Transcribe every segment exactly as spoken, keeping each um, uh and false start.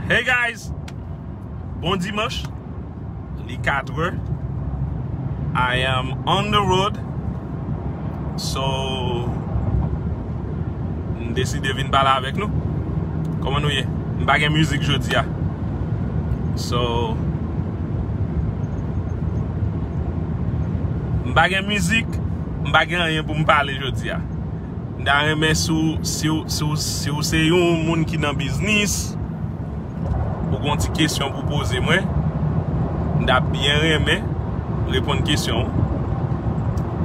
Hey guys! Bon dimanch. Li katrè. I am on the road. So, m deside vin pale avèk nou. Kòman nou ye? M pa gen mizik jodi a. So, m pa gen mizik, m pa gen anyen pou m pale jodi a. M ta renmen si w, si w, si w, si w se yon moun ki nan biznis, ou gen yon ti kesyon pou poze mwen, m ta byen renmen reponn kesyon ou.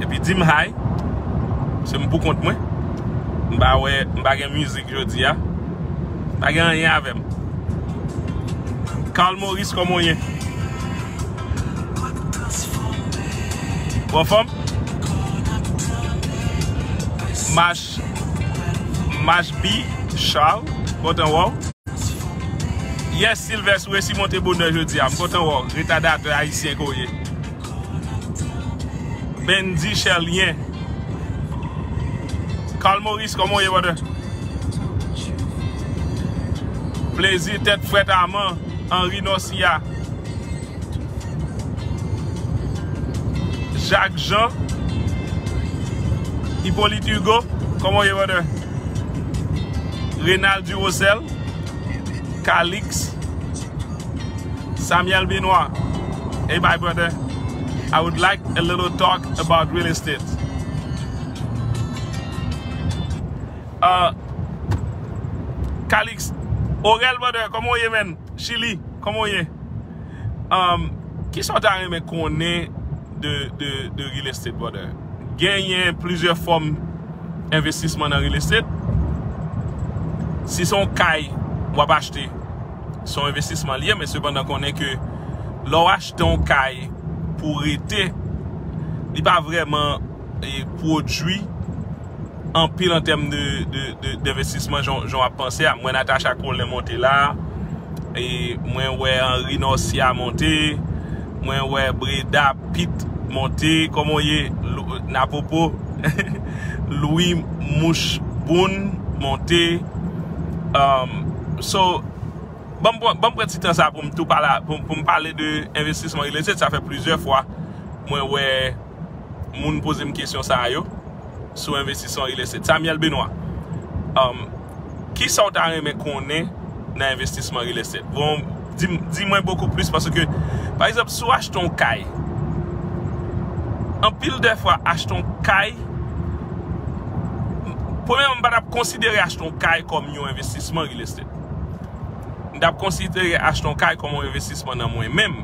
Epi di m hi, se m pou kont mwen. M pa wè, m pa gen mizik jodi a. Pa gen anyen avè m. Carl Maurice, kòman w ye? Ou anfòm? Mach, Mach B Charles, kontan wè w. Yes, Sylvester, ou resi monte bonè jodi a. M kontan wè w. Retadatè ayisyen ke w ye. Bendy Sherlien. Carl Maurice, kòman w ye, brother? Plezi, tèt frèt Aman, Henri Norcia. Jacques Jean, Hippolyte Hugo, kòman w ye, brother? Renald Durosel, Calix, Samuel Benoit. Hey, my brother, I would like a little talk about real estate. Uh, Calix, Orel, brother, kòman w ye, man? Chili, kòman w ye? Um, kisa w ta renmen konnen de, de, de real estate, brother? Genyen plizyè fòm envestisman nan real estate. Si se yon kay w ap achte, se yon envestisman li ye, men sepandan konnen ke lè w achte yon kay pou rete, li pa vrèman, e, pwodui anpil an tèm de, de, de, denvestisman jan, jan w ap panse a. M wè Natacha Colin monte la, e mwen wè Henri Norcia monte, mwen wè Breda Pitt monte, kòman w ye? Lou-, Napopo, Louis Mouche Boun monte. Um, so, ban m pran, ban m pran ti tan sa pou m tou pale, pou, pou m pale de envestisman real estate. Sa fè plizyè fwa mwen wè moun poze m kesyon sa yo sou envestisman real estate. Samuel Benoit, um, kisa w ta renmen konnen nan envestisman real estate? Bon, di, di mwen bokou plis paske, pa egzanp, si w achte yon kay, anpil de fwa, achte yon kay, premyèman, m pa t ap konsidere achte yon kay kòm yon envestisman real estate. M t ap konsidere achte yon kay kòm yon envestisman nan mwen menm.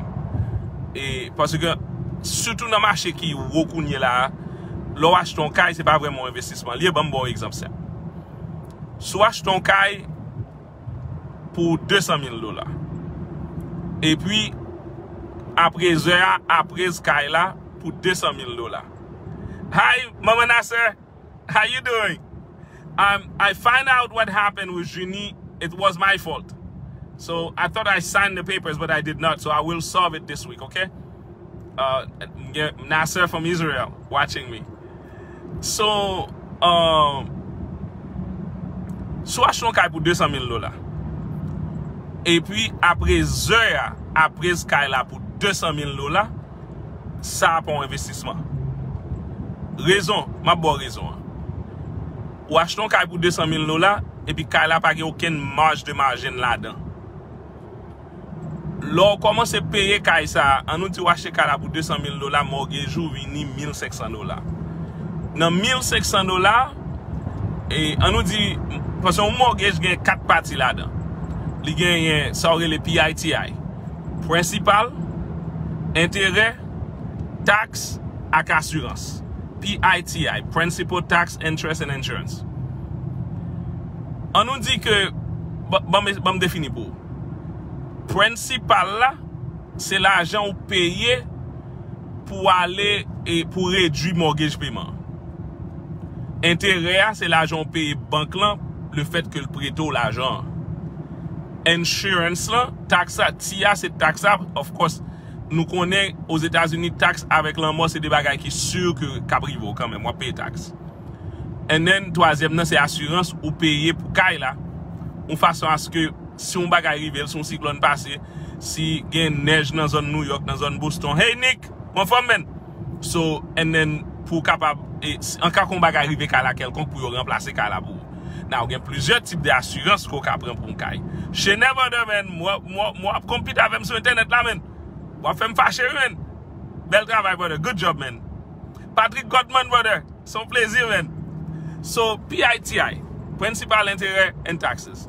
E, paske, sitou nan mache ki wo kounye la a, lè w achte yon kay, se pa vrèman yon envestisman li ye. Ban m ba w egzanp senp. Si w achte yon kay pou de san mil dola, epi, aprezè a, aprez kay la pou de san mil dola. Hi, Manman Nasser! How you doing? Um, I find out what happened with Junie. It was my fault. So I thought I signed the papers, but I did not. So I will solve it this week, okay? Uh, yeah, Nasser from Israel watching me. So, um, si w achte yon kay pou de san mil dola, epi aprezè a, aprez kay la pou de san mil dola, sa a pa yon envestisman. Rezon, m ap ba w rezon an. Ou achte yon kay pou de san mil dola, epi kay la pa gen okenn marge de margin ladan. Lè w kòmanse peye kay sa a, annou di w achte kay la pou de san mil dola, mortgage ou vini mil senk san dola. Nan mil senk san dola, e annou di, paske yon mortgage gen kat pati ladan. Li genyen sa w rele P I T I. Prensipal, enterè, taks ak asirans. P I T I, Principal, Tax, Interest and Insurance. Annou di ke, ban, ban m, ban m defini pou ou. Prensipal la, se lajan ou peye pou ale e pou redui mortgage payment. Enterè a, se lajan ou peye bank lan, le fèt ke l prete w lajan an. Insurance lan, taks la, T I a, se taks la, of course, nou konnen Ozetazini, taks avèk lanmò, se de bagay ki si ke k ap rive w kanmenm, w ap peye taks. And then, twazyèm nan, se asirans ou peye pou kay la, yon fason aske si yon bagay rive l, si yon siklòn pase, si gen nèj nan zòn New York, nan zòn Boston. Hey Nick, ou anfòm, man? So, and then, pou w kapab, e, si, an ka kon bagay rive kay la kèlkonk pou yo ranplase kay la pou ou. Now, gen plizyè tip de asirans ke w ka pran pou yon kay. Chenè, brother, man, mwen, mwen, mwen ap konpit avè m sou entènèt la, man. W ap fè m fache, wi, man. Bèl travay, brother. Good job, man. Patrick Godman, brother. Se yon plezi, man. So, P I T I, Principal, Interest and Taxes.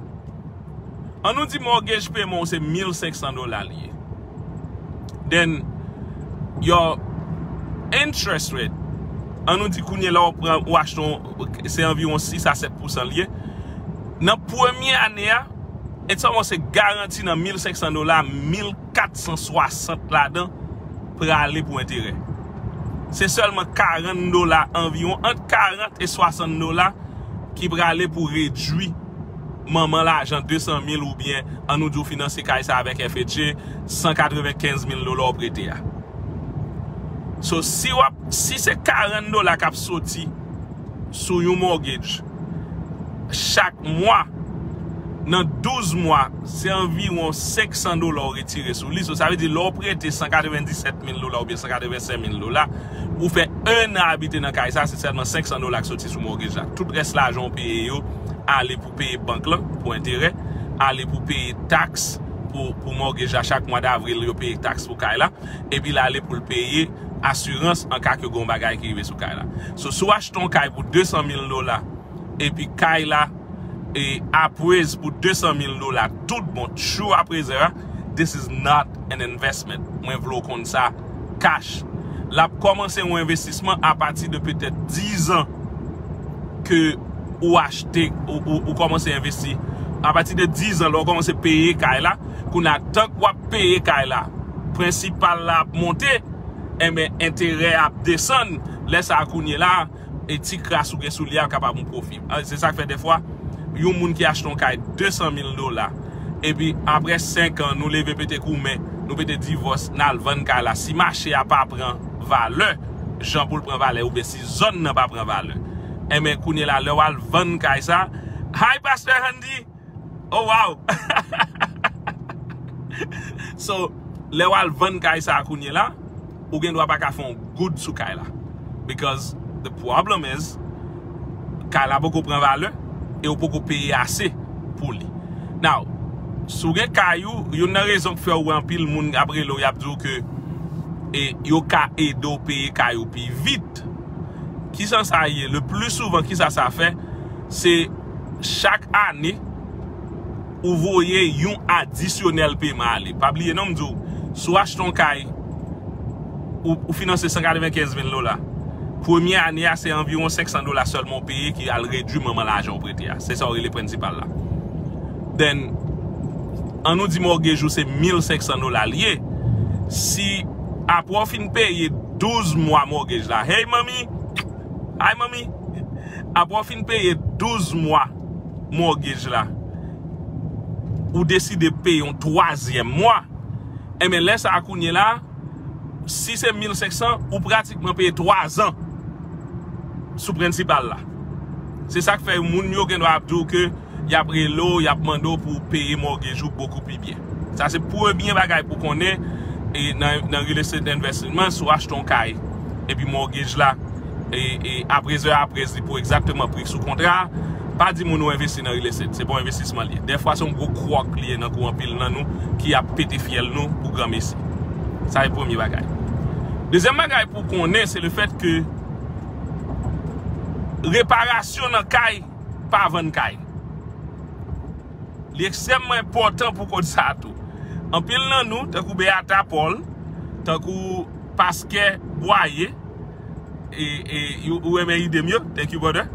An nou di mortgage payment ou se mil senk san dola li ye. Then, your interest rate, an nou di kounye la ou pran, ou achte yon, se anviwon sis a sèt pousan li ye. Nan premye ane a, e sa se garanti nan mil senk san dola, mil kat san swasant ladan prale pou enterè. Se sèlman karant dola anviwon, ant karant e swasant dola ki prale pou redwi manman lajan de san mil oubyen an nou di w finanse kay sa avèk F H A, san katrevenkenz mil dola w prete a. So, si w ap, si se karant dola k ap soti sou yon mortgage chak mwa, nan douz mwa, se anviwon senk san dola w retire sou li. So, sa vle di, lè w prete san katrevenndisèt mil dola oubyen san katrevensenk mil dola, ou fè en an abite nan kay sa, se sèlman senk san dola k soti sou mortgage la. Tout rès lajan w peye yo ale pou peye bank lan, pou enterè, ale pou peye taks pou, pou mortgage la. Chak mwa davril, yo peye taks pou kay la, epi l ale pou l peye asirans an ka ke gen yon bagay ki rive sou kay la. So, si w achte yon kay pou de san mil dola, epi kay la e appraise pou de san mil dola tout bon, true appraiser a, this is not an investment. Mwen vle w konn sa cash. L ap kòmanse yon envestisman apati de petèt diz an ke ou achte, ou, ou, ou kòmanse envesti. Apati de diz an, lè w kòmanse peye kay la, kounye a, tank w ap peye kay la, prensipal la ap monte, enben, enterè ap desann. Lè sa a, kounye la, e ti kras ou gen sou li a kapab yon pwofi. A, se sa k fè dèfwa, yon moun ki achte yon kay de san mil dola, epi apre senk an, nou leve pete koumen, nou pete divòs, n al vann kay la. Si mache a pa pran valè, jan pou l pran valè, oubyen si zòn nan pa pran valè, enben, kounye la, lè w al vann kay sa, hi, Pastè Handy! Oh, wow! So, lè w al vann kay sa a kounye la, ou gen dwa pa ka fè yon goud sou kay la. Because the problem is, kay la poko pran valè e ou poko peye ase pou li. Now, si w gen kay ou, youn nan rezon k fè w wè anpil moun ap rele w, y ap di w ke e yo ka ede w peye kay ou pi vit. Kijan sa ye? Le pli souvan, kisa sa fè? Se chak ane, ou voye yon adisyonèl peman ale. Pa bliye non, m di w, si w achte yon kay, ou, ou finanse san katrevenkenz mil dola. Premye ane a, se anviwon senk san dola sèlman w peye ki al redwi manman lajan w prete a. Se sa w rele prensipal la. Then, an nou di mortgage ou se mil senk san dola l ye. Si apre w fin peye douz mwa mortgage la, hey manmi, hi manmi, apre w fin peye douz mwa mortgage la, ou deside peye yon twazyèm mwa, enben lè sa a kounye la, si se mil senk san, ou pratikman peye twa zan sou prensipal la. Se sa k fè moun yo gen dwa ap di w ke y ap rele w, y ap mande w pou w peye mortgage ou bokou pi byen. Sa se premye bagay pou konnen, e nan, nan real estate investment, si w achte yon kay, epi mortgage la, e, e appraisal appraise li pou egzakteman pri sou kontra a, pa di moun ou envesti nan real estate. Se pa yon envestisman li ye. Dèfwa se yon gwo kwòk li ye nan kou anpil nan nou ki ap pete fyèl nou pou granmesi. Sa se premye bagay. Dezyèm bagay pou konnen, se le fèt ke reparasyon nan kay pa vann kay. Li ekstrèmman enpòtan pou konn sa tou. Anpil nan nou, tankou Beata Paul, tankou Paskè Bwaye, e, e, ou, ou renmen ide m yo? Thank you, brother.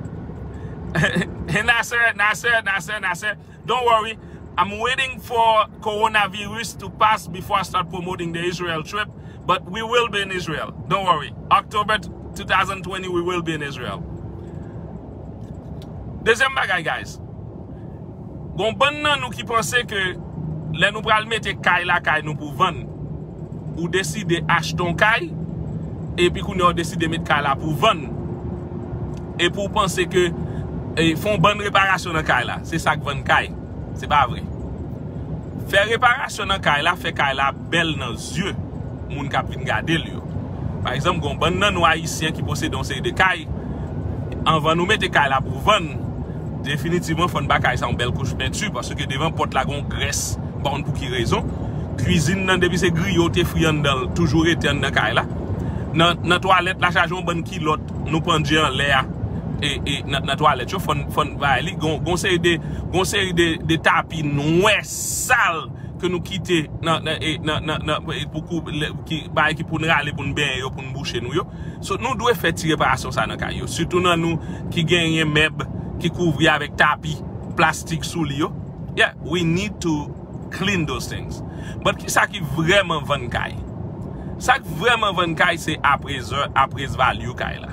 Nasser, Nasser, Nasser, Nasser. Don't worry. I'm waiting for coronavirus to pass before I start promoting the Israel trip. But we will be in Israel. Don't worry. October two thousand twenty, we will be in Israel. Dezyèm bagay, guys. Gon bann nan nou ki panse ke lè nou pral mete kay lakay nou pou vann, ou deside achte yon kay, epi kounye a ou deside met kay la pou vann. Epi ou panse ke, e, fè yon bann reparasyon nan kay la. Se sa k vann kay. Se pa vre. Fè reparasyon nan kay la, fè kay la bèl nan zye moun k ap vin gade l yo. Pa egzanp, gen yon bann nan nou Ayisyen ki posede yon seri de kay. Anvan nou mete kay la pou vann, definitivman, fò n ba kay sa yon bèl kouch penti, paske devan pòt la gen yon grès, m pa konn pou ki rezon. Kwizin nan, depi se griyo w te fri anndan l, toujou rete anndan kay la. Nan, nan twalèt la, chaje yon bann kilòt nou pandye anlè a. E, e nan, nan twalèt yo, fò n, fò n bay li. Gon, gon seri de, gon seri de, de tapi nwè sal ke nou kite nan, nan, e, nan, nan, nan, e, pou kou, lè, ki, bagay ki pou n rale, pou n benyen yo, pou n bouche nou yo. So, nou dwe fè ti reparasyon sa nan kay yo. Sitou nan nou ki genyen mèb ki kouvri avèk tapi plastik sou li yo. Yeah, we need to clean those things. But ki sa ki vrèman vann kay? Sa k vrèman vann kay se appraisal, appraise value kay la.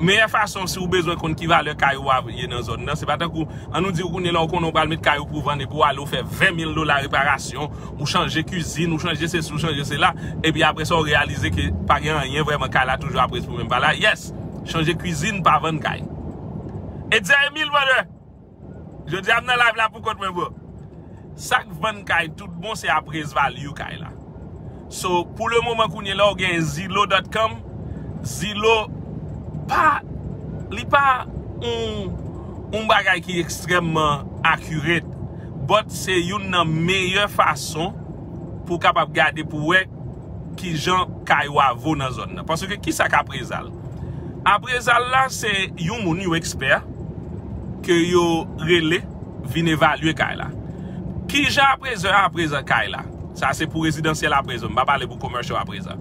Meyè fason, si w bezwen konn ki valè kay ou a ye nan zòn nan, se pa tankou, ann nou di w kounye la ou konnen ou pral met kay ou pou vann epi w ale ou fè ven mil dola reparasyon, ou chanje kwizin, ou chanje sesi, ou chanje sela, epi apre sa ou reyalize ke pa gen anyen vrèman, kay la toujou appraise pou menm valè a. Yes, chanje kwizin pa vann kay. Etzer Emile, brother! Jodi a m nan live la pou kont mwen, bro. Sa k vann kay tout bon se appraise value kay la. So, pou le moman kounye la, ou gen Zillow dot com. Zillow pa, li pa yon, yon bagay ki ekstrèmman accurate, but se youn nan meyè fason pou w kapab gade pou wè kijan kay ou a vo nan zòn nan. Paske ki sa k appraisal? Appraisal la, se yon moun, yon ekspè, ke yo rele vin evalye kay la. Kijan appraisal a appraisal kay la? Sa se pou rezidansyèl appraisal, m pa pale pou commercial appraisal.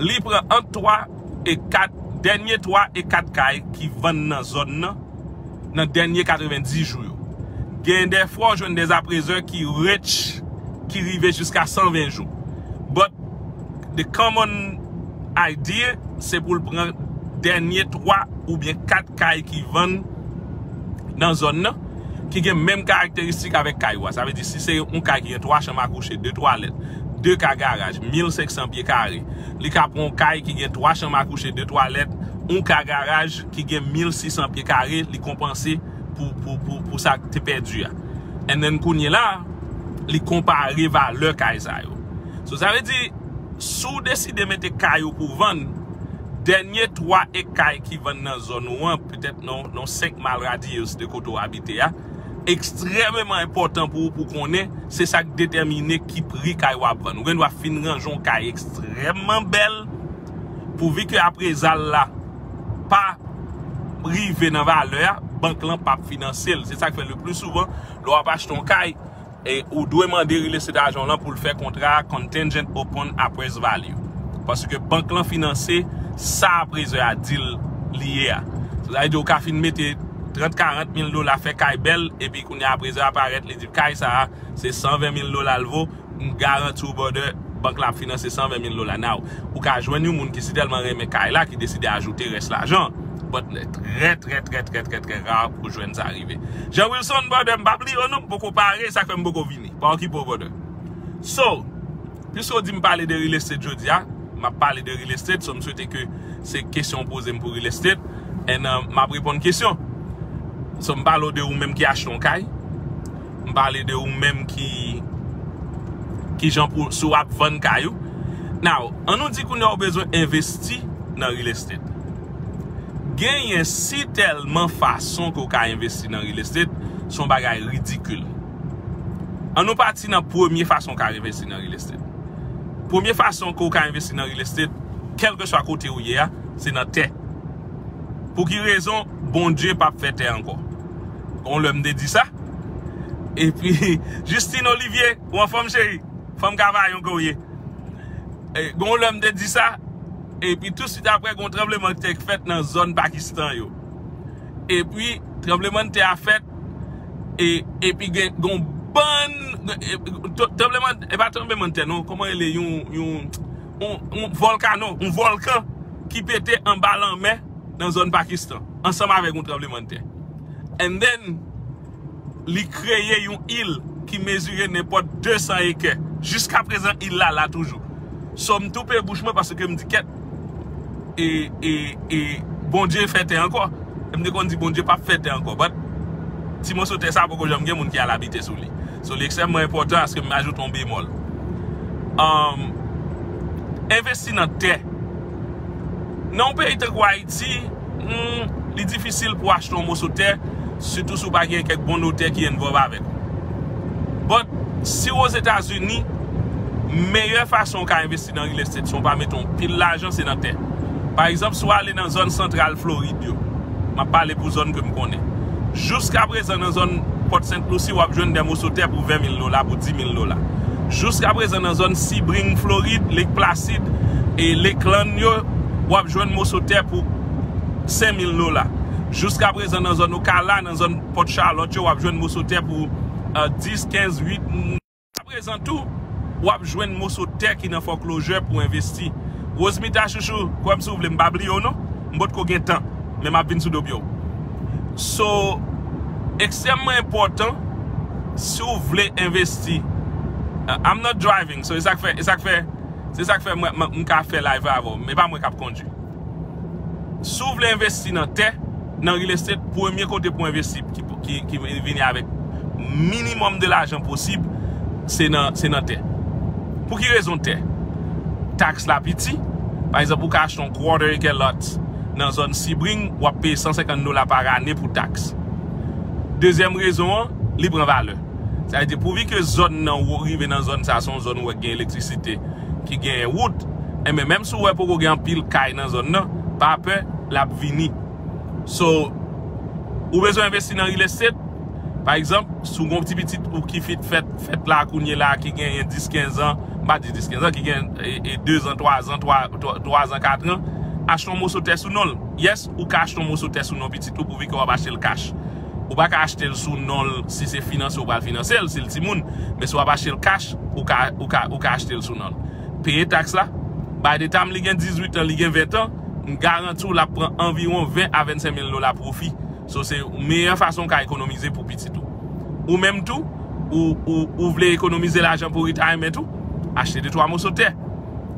Li pran ant twa e kat, dènye twa e kat kay ki vann nan zòn nan, nan dènye katrevenndis jou yo. Gen de fwa w jwenn de appraisal ki rich, ki rive jiska san ven jou. But the common idea, se pou l pran dènye twa oubyen kat kay ki vann nan zòn nan, ki gen menm karakteristik avèk kay ou a. Sa vle di, si se yon kay ki gen twa chanm a kouche, de twalèt, de ka garaj, mil senk san pye kare, li ka pran yon kay ki gen twa chanm a kouche, de twalèt, yon ka garaj ki gen mil sis san pye kare, li konpanse pou, pou, pou, pou sa k te pèdi a. And then kounye la, li konpare valè kay sa yo. So, sa vle di, si w deside mete kay ou pou vann, dènye twa e kay ki vann nan zòn ou an, petèt nan, nan senk mil radiyis de kote w abite a, ekstrèmeman enpòtan pou ou pou konnen, se sa k detèmine ki pri kay w ap vann. Ou gen dwa fin ranje yon kay ekstrèmman bèl, pouvi ke appraisal la pa rive nan valè a, bank lan p ap finanse l. Se sa k fè le pli souvan, lè w ap achte yon kay, e ou dwe mande real estate agent lan pou l fè kontra a contingent upon appraised value. Paske bank lan finanse sa appraisal a di l li ye a. Sa vle di ou ka fin mete trant karant mil dola fè kay bèl, epi kounye a appraisal a parèt, li di kay sa a se san ven mil dola l vo, m garanti w, brother, bank la ap finanse san ven mil dola. Now, ou ka jwenn yon moun ki si tèlman renmen kay la, ki deside ajoute rès lajan. But trè, trè, trè, trè, trè, trè ra pou jwenn sa rive. Jean Wilson, brother, m pa bliye w non, m poko pare, sa k fè m poko vini. Pa okipe w, brother. So, piske w di m pale de real estate jodi a, m ap pale de real estate, so m swete ke se kesyon w poze m pou real estate, and uh, m ap reponn kesyon. So, m pale w de ou menm ki achte yon kay, m pale de ou menm ki, ki jan pou, si w ap vann kay ou. Now, an nou di kounye a ou bezwen envesti nan real estate. Genyen si tèlman fason ke w ka envesti nan real estate, se yon bagay ridikil. An nou pati nan premye fason w ka envesti nan real estate. Premye fason ke w ka envesti nan real estate, kèlkeswa kote ou ye a, se nan tè. Pou ki rezon? Bondye p ap fè tè ankò. Gon lè m te di sa. Epi, Justine Olivier, ou anfòm, cheri? Fanm Kavayon ke w ye. E, gon lè m te di sa, epi tousuit apre, gon tranblemanntè k fèt nan zòn Pakistan yo. Epi, tranblemanntè a fèt, e, epi gen, gon bann, e, tranbleman, e pa tranblemanntè non, kòman rele, yon, yon, yon, yon vòlkano, yon vòlkan ki pete anba lanmè nan zòn Pakistan, ansanm avèk yon tranblemanntè. And then, li kreye yon il ki mezire nenpòt de san ekè. Jiskaprezan, il la la toujou. So, m toupe bouch mwen paske m di, kèt, e, e, e, Bondye fè tè ankò. E m te konn di Bondye p ap fè tè ankò. But, ti moso tè sa poko janm gen moun ki al abite sou li. So, li ekstrèmman enpòtan aske m ajoute yon bemòl. Um, envesti nan tè. Nan yon peyi tankou Ayiti, hmm, li difisil pou achte yon moso tè, sitou si w pa gen kèk bon notè ki envolve avèk ou. But, si w Ozetazini, meyè fason w ka envesti nan real estate, si w pa mete yon pil lajan, se nan tè. Pa egzanp, si w ale nan zòn santral Florid yo, m ap pale pou zòn ke m konnen. Jiskaprezan, nan zòn Port Saint Lucie, w ap jwenn de moso tè pou ven mil dola, pou di mil dola. Jiskaprezan, nan zòn Sebring, Florid, Lake Placid e Lakeland yo, w ap jwenn moso tè pou senk mil dola. Jiskaprezan, nan zòn Ocala, nan zòn Port Charlotte yo, w ap jwenn moso tè pou, euh, dis, kenz, uit. Aprezan tou, w ap jwenn moso tè ki nan foreclosure pou envesti. Rosemita chouchou, kwè m si w vle, m pa bliye w non. M potko gen tan, men m ap vin sou do pye w. So, ekstrèmman enpòtan, si w vle envesti. Uh, I'm not driving, so e sa k fè, e sa k fè, se sa k fè mwen, mwen, m ka fè live avè w, men pa mwen k ap kondui. Si w vle envesti nan tè, nan real estate, premye kote pou envesti ki, ki, ki vini avèk minimòm de lajan posib, se nan, se nan tè. Pou ki rezon tè? Taks la piti. Pa egzanp, ou ka achte yon quarter acre lot nan zòn Sebring, w ap peye san senkant dola pa ane pou taks. Dezyèm rezon an, li pran valè. Sa vle di, pouvi ke zòn nan, ou rive nan zòn sa, se yon zòn ou wè ki gen elektrisite, ki gen wout, enben, menm si w wè poko gen anpil kay nan zòn nan, pa pè, l ap vini. So, ou bezwen envesti nan real estate. Pa egzanp, si w gen yon ti pitit ou ki fit fèt, fèt la kounye la, ki genyen dis, kenz an, m pa di dis, kenz an, ki gen, e, e, de zan, twa zan, twa, twa, twa zan, kat an, achte yon moso tè sou non l. Yes, ou ka achte yon moso tè sou non pitit ou pouvi ke w ap achte l cash. Ou pa ka achte l sou non l si se finanse ou pral finanse l, si l timoun. Men si w ap achte l cash, ou ka, ou ka, ou ka achte l sou non l. Peye taks la. By the time li gen dizuit an, li gen ven an, m garanti w l ap pran anviwon ven a vennsenk mil dola pwofi. So, se meyè fason w ka ekonomize pou pitit ou. Ou menm tou, ou, ou, ou vle ekonomize lajan pou retirement ou, achte de twa moso tè.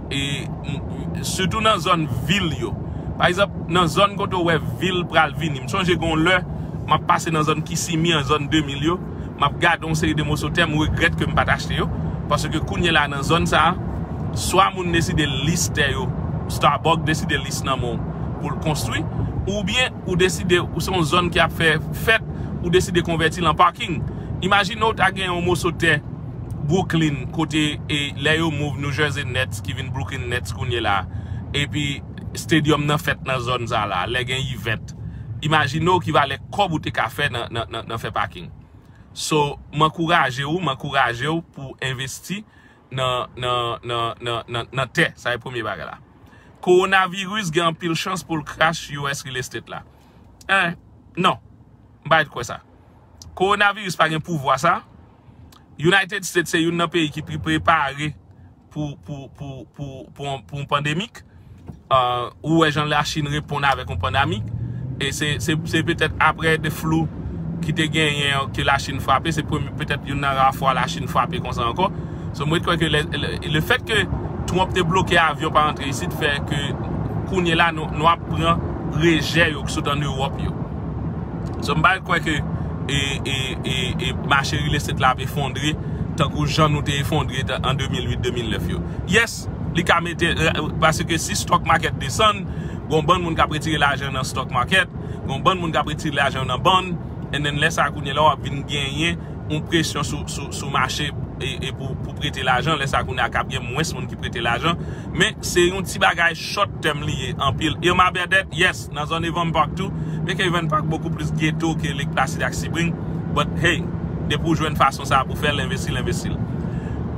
E, m, m, sitou nan zòn vil yo. Pa egzanp, nan zòn kote w wè vil pral vini. M sonje gen yon lè, m ap pase nan zòn Kissimmee an, zòn de mil yo, m ap gade yon seri de moso tè, m regrèt ke m pa t achte yo. Paske kounye la nan zòn sa a, swa moun deside lease tè yo, Starbucks deside lease nan men w pou l konstwi, oubyen ou deside, ou se yon zòn ki ap fè fèt, ou deside konvèti l an parking. Imajine w ta gen yon moso tè Brooklyn, kote, e, lè yo move New Jersey Nets, ki vin Brooklyn Nets kounye la, epi stadium nan fèt nan zòn sa la, lè gen event. Imajine w ki valè kòb ou te ka fè nan, nan, nan, nan fè parking. So, m ankouraje w, m ankouraje w pou envesti nan, nan, nan, nan, nan, nan tè. Sa e premye bagay la. Kowonaviris gen anpil chans pou l crash U S real estate la. Eh, non. M pa ret kwè sa. Kowonaviris pa gen pouvwa sa. United States se youn nan peyi ki pi prepare pou, pou, pou, pou, pou, pou yon pandemik. Uh, ou wè jan Lachin reponn avèk yon pandemik. E se, se, se petèt aprè de flou ki te genyen an ke Lachin frape. Se premye, petèt youn nan ra fwa Lachin frape konsa ankò. So, mwen kwè ke le, le, le fèt ke Trump te bloke avyon pa rantre isit fè ke kounye la nou, nou ap pran rejè yo ki sot ann Ewòp yo. So, m pa kwè ke e, e, e, e mache real estate la ap efondre tankou jan nou te efondre an de mil uit, de mil nèf yo. Yes, li ka mete, paske si stock market desann, gon bann moun k ap retire lajan nan stock market, gon bann moun k ap retire lajan nan bond, and then lè sa kounye la w ap vin genyen yon presyon sou, sou, sou mache e, e pou, pou prete lajan, lè sa kounye a k ap gen mwens moun ki prete lajan. Men se yon ti bagay short term li ye anpil. Irma Berdèt, yes, nan zòn Avon Park tou. Byen ke Avon Park bokou plis ghetto ke Lake Placid ak Sebring. But hey, depi w jwenn fason sa pou fè l, envesti l, envesti l.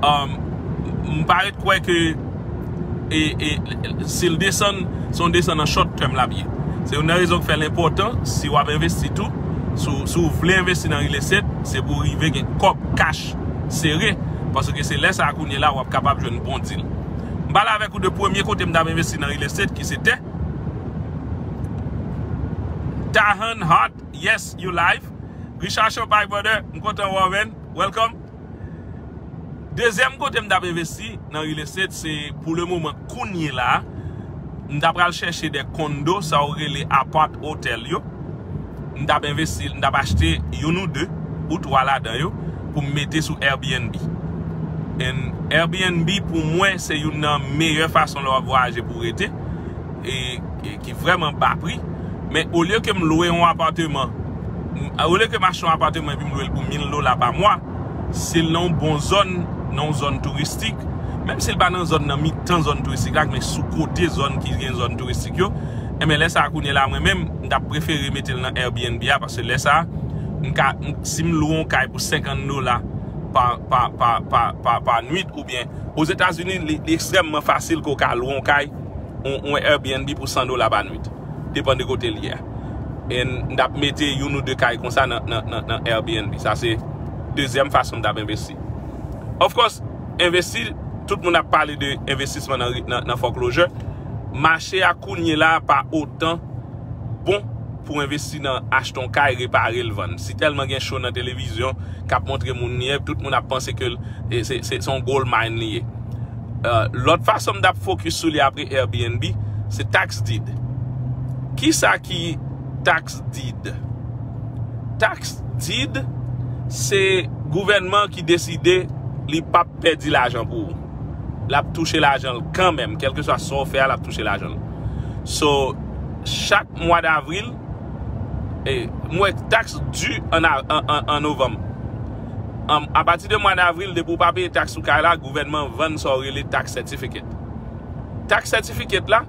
Um, m pa ret kwè ke e, e, si l desann, se yon desann an short term l ap ye. Se youn nan rezon k fè l enpòtan, si w ap envesti tou, si w, si w vle envesti nan real estate, se pou w rive gen kòb cash sere, paske se lè sa a kounye la w ap kapab jwenn bon deal. M pale avèk ou de premye kote m t ap envesti nan real estate, ki se tè. Tahan Hart, yes, you live. Richard Champagne, brother, m kontan wè w, man. Welcome. Dezyèm kote m t ap envesti nan real estate, se pou le moman kounye la, m ta pral chèche de condo, sa yo rele apart hotel yo. M t ap envesti, m t ap achte youn ou de, ou twa ladan yo. pou m mete sou Airbnb. And Airbnb pou mwen se youn nan meyè fason lè w ap vwayaje pou w rete, e, e ki vrèman ba pri. Men olye ke m lwe yon apatman, m- olye ke m achte yon apatman epi m lwe l pou mil dola pa mwa, si l nan yon bon zòn, nan yon zòn touristik, menm si l pa nan zòn nan mitan zòn touristik la, men sou kote zòn ki gen zòn touristik yo, enben lè sa a kounye la mwen menm, m t ap prefere mete l nan Airbnb a, paske lè sa a, m ka, m- si m lwe yon kay pou senkant dola pa, pa, pa, pa, pa, pa nwit, oubyen Ozetazini, li, li ekstrèmman fasil ke w ka lwe yon kay, yon, yon Airbnb pou san dola pa nwit. Depann de kote l ye a. E m t ap mete youn ou de kay konsa nan, nan, nan, nan Airbnb. Sa se dezyèm fason m t ap envesti. Of course, envesti, tout moun ap pale de envestisman nan, nan, nan foreclosure. Mache a kounye la pa otan bon pou envesti nan achte yon kay, repare l, vann. Si tèlman gen show nan televizyon k ap montre moun li ye, tout moun ap panse ke l- e se, se, se yon gold mine li ye. Euh, lòt fason m t ap fokis sou li apre Airbnb, se tax deed. Kisa ki tax deed? Tax deed, se gouvènman ki deside li p ap pèdi lajan pou ou. L ap touche lajan l kanmenm, kèlkeswa sa w fè a, l ap touche lajan l. So, chak mwa davril, e, m wè tax due an, a- an, an, an novanm. An, apati de mwa davril, depi w pa peye tax sou kay la, gouvènman vann sa w rele tax certificate. Tax certificate la,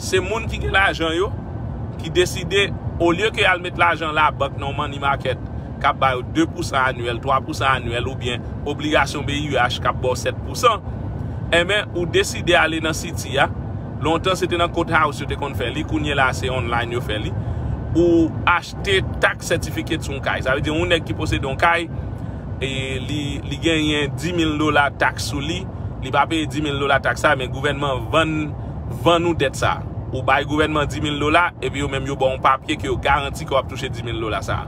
se moun ki gen lajan yo, ki deside, olye ke y al met lajan labank nan yon money market, k ap ba yo de pousan anyèl, twa pousan anyèl, oubyen obligasyon B I H k ap ba w sèt pousan, enben, ou deside ale nan Citi a. Lontan, se te nan courthouse yo te konn fè li, kounye la, se online yo fè li. Ou achte tax certificate sou yon kay. Sa vle di, yon nèg ki posede yon kay, e li, li genyen dis mil dola tax sou li, li pa peye dis mil dola tax sa, men gouvènman vann, vann ou dèt sa. Ou bay gouvènman dis mil dola, epi yo menm yo ba w yon papye ke yo garanti ke w ap touche dis mil dola sa.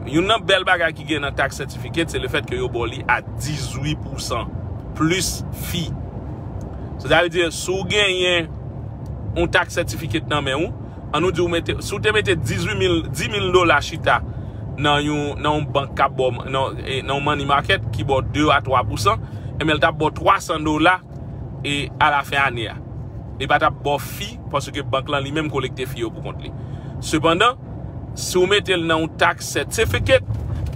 Youn nan bèl bagay ki gen nan tax certificate, se lefèt ke yo ba w li a dizuit pousan, plis fee. Sa vle di, si w genyen yon tax certificate nan men w, an nou di w mete, si w te mete dizuit mil, dis mil dola chita nan yon, nan yon bank k ap ba w, nan, e, nan yon money market ki ba w de a twa pousan, enben, l t ap ba w twa san dola, e, alafen ane a. Li pa t ap ba w fee, paske bank lan li menm kolekte fee yo pou kont li. Sepandan, si w mete l nan yon tax certificate,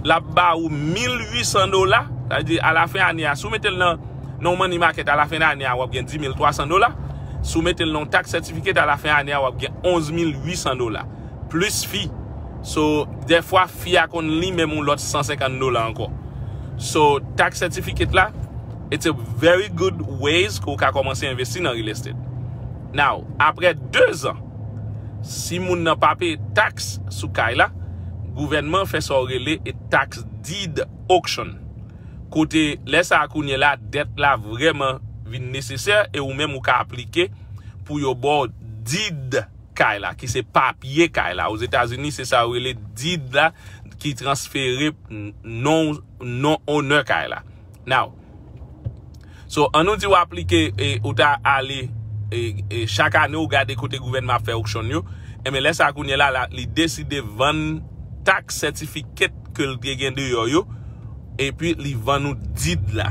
l ap ba ou mil uit san dola, sa vle di alafen ane a, si w mete l nan, nan yon money market alafen ane a, w ap gen dis mil twa san dola. Si w mete l nan yon tax certificate alafen ane a, w ap gen onz mil uit san dola. Plis fee. So, dèfwa, fee a konn li menm yon lòt san senkant dola ankò. So, tax certificate la, it's a very good ways ke w ka kòmanse envesti nan real estate. Now, apre de zan, si moun nan pa peye tax sou kay la, gouvènman fè sa w rele a tax deed auction. Kote, lè sa a kounye la, dèt la vrèman vin nesesè e ou menm ou ka aplike pou yo ba w deed kay la, ki se papye kay la. Ozetazini, se sa yo rele deed la, ki transfere n- non, non owner kay la. Now, so, an nou di w aplike, e, ou ta ale, e, e, chak ane ou gade kote gouvènman ap fè auction yo, enben lè sa a kounye la, la, li deside vann tax certificate ke l te gen deyò yo, epi li vann ou deed la.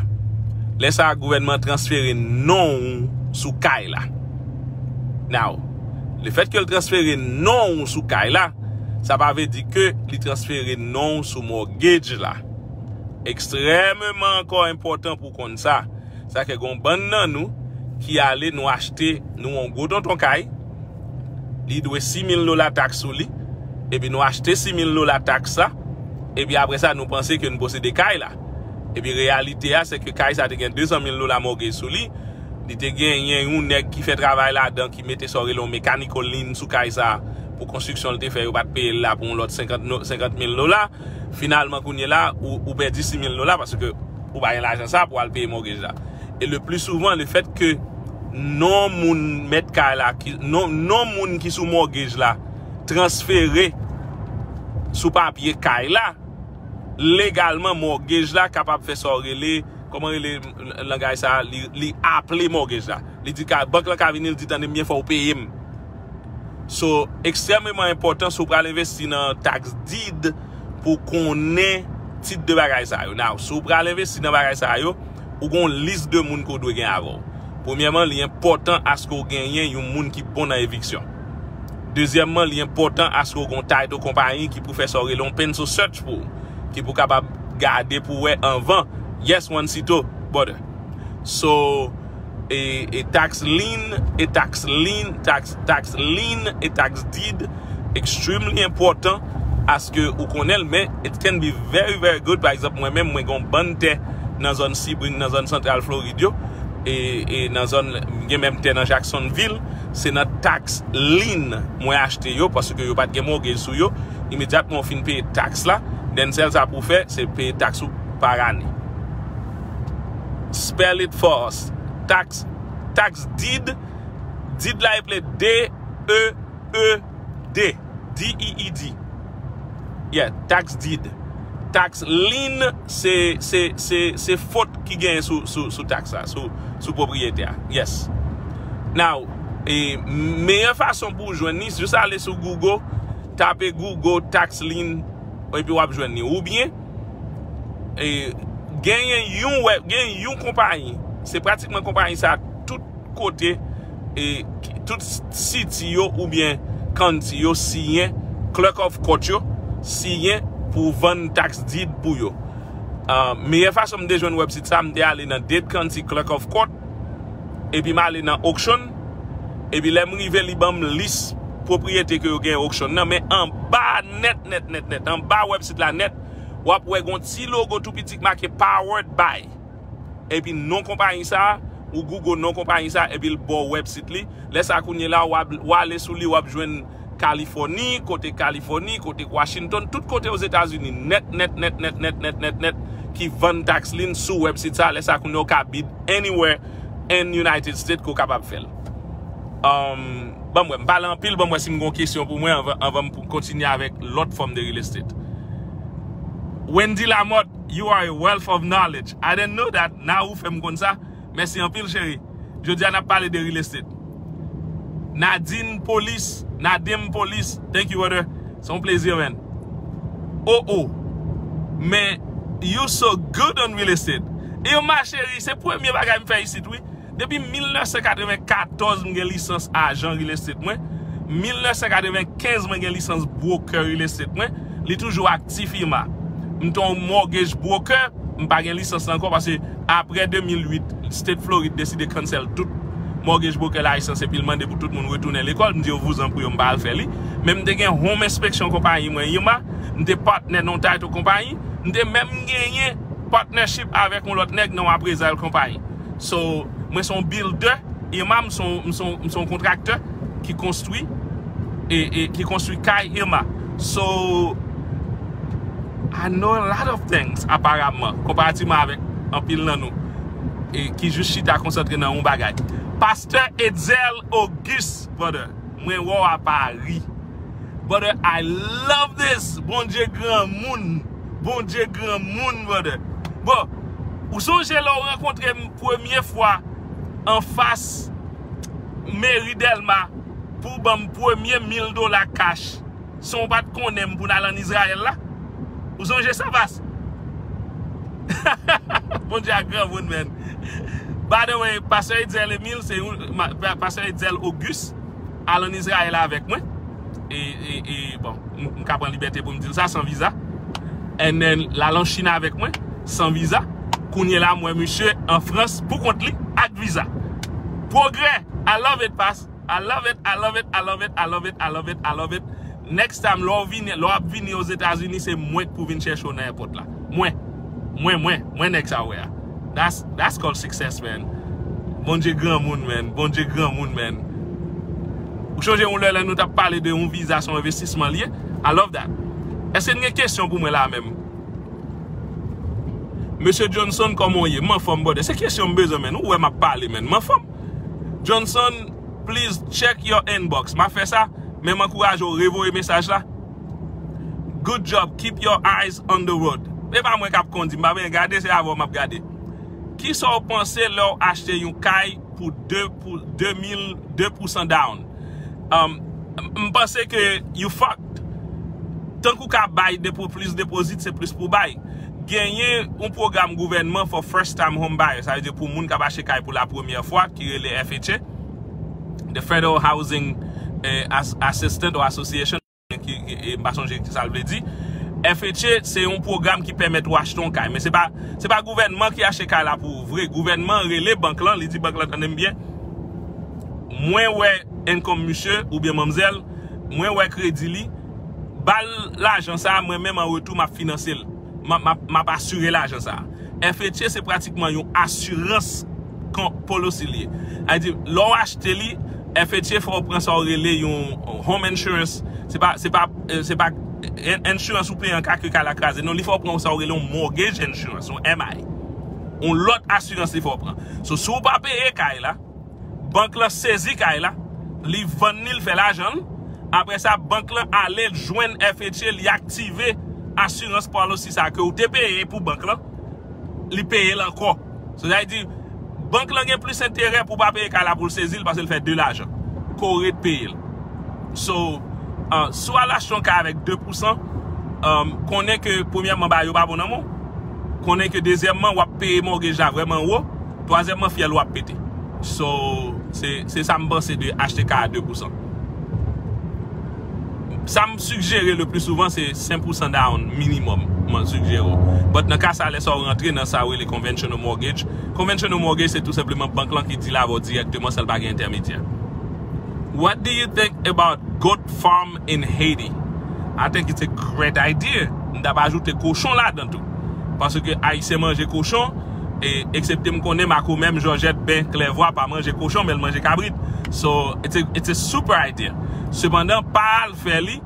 Lè sa a, gouvènman transfere non w sou kay la. Now, lefèt ke l transfere non w sou kay la, sa pa vle di ke li transfere non w sou mortgage la. Ekstrèmeman ankò enpòtan pou w konn sa. Sa ke gon bann nan nou ki ale, nou achte, nou yon gwo tonton kay, li dwe sis mil dola tax sou li, epi nou achte sis mil dola tax sa, epi apre sa, nou panse ke nou posede kay la. Epi reyalite a, se ke kay sa te gen de san mil dola mortgage sou li, li te genyen yon nèg ki fè travay ladan, ki mete sa w rele yon mechanical lien sou kay sa, pou konstriksyon l te fè, yo pa t peye l la pou yon lòt senkant no- senkant mil dola. Finalman, kounye la, ou, ou pèdi sis mil dola paske ou pa gen lajan sa pou al peye mortgage la. E le pli souvan, lefèt ke non moun mèt kay la, ki, non, non moun ki sou mortgage la, transfere sou papye kay la, legalman, mortgage la kapab fè sa w rele, kòman rele langaj sa, li, li aple mortgage la. Li di ka, bank lan ka vini, li di, "Tande m byen, fò w peye m." So, ekstrèmeman enpòtan si w pral envesti nan tax deed pou konnen tit de bagay sa yo. Now, si w pral envesti nan bagay sa yo, ou gen yon lis de moun ke w dwe gen avè w. Premyèman, li enpòtan aske w genyen yon moun ki bon nan eviksyon. Dezyèmman, li enpòtan aske w gen yon title konpayi ki pou fè sa w rele yon pencil search pou ou, ki pou kapab gade pou wè anvan. Yes, Juancito, brother. So, e, e tax lien, e tax lien, tax, tax lien, e tax deed, extremely important aske ou konnen l, men it can be very, very good. Pa egzanp, mwen menm, mwen gen yon bann tè nan zòn Sebring, nan zòn santral Florid yo, e, e nan zòn, gen menm tè nan Jacksonville, se nan tax lien mwen achte yo, paske yo pa t gen mortgage sou yo. Imedyatman ou fin peye tax la, then sèl sa pou fè, se peye tax ou par ane. Spell it for us. Tax, tax deed. Deed la eple D E E D. D E E D. Yeah, tax deed. Tax lien, se, se, se, se fot ki genyen sou, sou, sou tax la, sou, sou pwopriyete a. Yes. Now, e, meyè fason pou w jwenn li, jis ale sou Google, tape Google tax lien, epi w ap jwenn li. Oubyen, e, genyen yon wè, genyen yon konpayi, se pratikman konpayi sa tout kote, e, tout city yo oubyen county yo siyen, clerk of court yo siyen pou vann tax deed pou yo. Ah, meyè fason m te jwenn website sa, m te ale nan Dade County Clerk of Court, epi m ale nan auction, epi lè m rive, li ban m lis pwopriyete ke yo gen auction nan, men anba nèt, nèt, nèt, nèt, anba website la nèt, w ap wè gon ti logo tou piti ki make powered by. Epi non konpayi sa, ou Google non konpayi sa, epi l ba w website li. Lè sa kounye la, w ap, w ale sou li, w ap jwenn Kalifòni, kote Kalifòni, kote Washington, tout kote Ozetazini, nèt, nèt, nèt, nèt, nèt, nèt, nèt, nèt, ki vann tax lien sou website sa. Lè sa kounye w ka bid anywhere in United States ke w kapab fè l. Um, ban m wè, m pale anpil, ban m wè si m gon kesyon pou mwen anvan, anvan m pou kontinye avèk lòt fòm de real estate. Wendy Lamotte, you are a wealth of knowledge. I didn't know that. Now ou fè m konn sa. Mèsi anpil, cheri. Jodi a, n ap pale de real estate. Nadine Polis, Nadine Polis, thank you, brother. Se yon plezi, man. Oh, oh. Men, you so good on real estate. Irma, cheri, se premye bagay m fè isit, wi. Depi mil nèf san katreven katòz, m gen lisans ajan real estate mwen. Mil nèf san katreven kenz, mwen gen lisans broker real estate mwen. Li toujou aktif, Irma. M te yon mortgage broker, m pa gen lisans la ankò, paske apre de mil uit, State Florid deside cancel tout mortgage broker license, epi l mande pou tout moun retounen lekòl. M di yo vouzan pou yo, m pa al fè li. Men m te gen home inspection konpayi mwen, Irma. M te patnè nan yon title konpayi. M te menm genyen partnership avèk yon lòt nèg nan yon appraisal konpayi. So, mwen se yon builder, Irma, m se yon, m se yon, m se yon kontraktè ki konstwi, e, e ki konstwi kay, Irma. So, I know a lot of things, aparaman, konparativman avèk anpil nan nou, e ki jis chita konsantre nan yon bagay. Pastè Etzel Auguste, brother, mwen wè w a Paris. Brother, I love this. Bondye granmoun. Bondye granmoun, brother. Bon, ou sonje lè w rankontre m premye fwa anfas meri Dèlma pou w ban m premye mil dola cash, san w pa t konnen m, pou n al ann Izrayèl la? Ou sonje sa, pas? Bondye a granmoun, man. By the way, Pastè Etzel Emile, se yon, ma, pa, Pastè Etzel Auguste, al ann Izrayèl avèk mwen. E, e, e, bon, m, m ka pran libète pou m di l sa, san viza. And then, l al an Chin avèk mwen, san viza. Kounye la, m wè misye an Frans pou kont li, ak viza. Pwogrè! I love it, pas. I love it, I love it, I love it, I love it, I love it, I love it. Next time, lè w vini, lè w ap vini Ozetazini, se mwen k pou vin chèche w nan airport la. Mwen. Mwen, mwen, mwen nèg sa w wè a. That's, that's called success, man. Bondye granmoun, man. Bondye granmoun, man. Ou sonje yon lè, lè nou t ap pale de yon viza, se yon envestisman li ye? I love that. Èske n gen kesyon pou mwen la menm? Mesye Johnson, kòman w ye? M anfòm, brother. Se kesyon m bezwen, man. Ou wè m ap pale, man. M anfòm. Johnson, please check your inbox. M a fè sa, men m ankouraje w revoye mesaj la. Good job, keep your eyes on the road. E pa mwen k ap kondi, m pa bezwen gade, se avè w m ap gade. Kisa w panse lè w achte yon kay pou de, pou de mil, de pousan down? Um, m, m panse ke you fucked. Tank ou ka bay depo, plis depozit, se plis pou bay. genyen yon pwogram gouvènman for first time home buyer, sa vle di pou moun k ap achte kay pou la premyè fwa, ki rele F H A, the Federal Housing eh, As- Assistant or Association, ki, ki- e, m pa sonje sa l vle di. F H A se yon pwogram ki pèmèt ou achte yon kay, men se pa se pa gouvènman ki achte kay la pou ou vre. Gouvènman rele bank lan, li di bank lan, tande m byen, mwen wè income misye oubyen manmzèl, mwen wè kredi li, ba l lajan sa a, mwen menm an retou m ap finanse l, m ap- m ap- m ap asire lajan sa a. F H A se pratikman yon asirans kon- policy li ye. Sa vle di lè w achte li, F H A fè w pran sa w rele yon home insurance. Se pa se pa eh, se pa en- insurance ou peye an ka ke kay la kraze. Non, li fè w pran sa w rele yon mortgage insurance, yon M I. Yon lòt asirans li fè w pran. So si w pa peye kay la, bank lan sezi kay la, li vann li, l fè lajan l. Apre sa, bank lan ale jwenn F H A, li aktive asirans policy sa ke w te peye pou bank lan, li peye l ankò. So sa vle di bank lan gen plis enterè pou w pa peye kay la pou l sezi l, paske l fè de lajan ke w ret peye l. So uh, si w al achte yon kay avèk de pousan, um, konnen ke premyèman bagay yo pa bon nan men w. Konnen ke dezyèmman w ap peye mortgage la vrèman wo. Twazyèmman, fyèl ou ap pete. So se se sa m panse de achte kay a de pousan. Sa m sigjere le pli souvan se senk pousan down minimum, mwen sigjere w. But nan ka sa, lè sa w rantre nan sa w rele conventional mortgage, conventional mortgage se tou senpleman bank lan ki deal avè w dirèkteman san l pa gen entèmedyè. What do you think about goat farm in Haiti? I think it's a great idea. M t ap ajoute kochon ladan tou. Paske Ayisyen manje kochon, e eksepte m konnen Makomè m, Jòjèt, Ben, Klèvwa pa manje kochon, men l manje kabrit. So it's a, it's a super idea. Sepandan, pa al fè li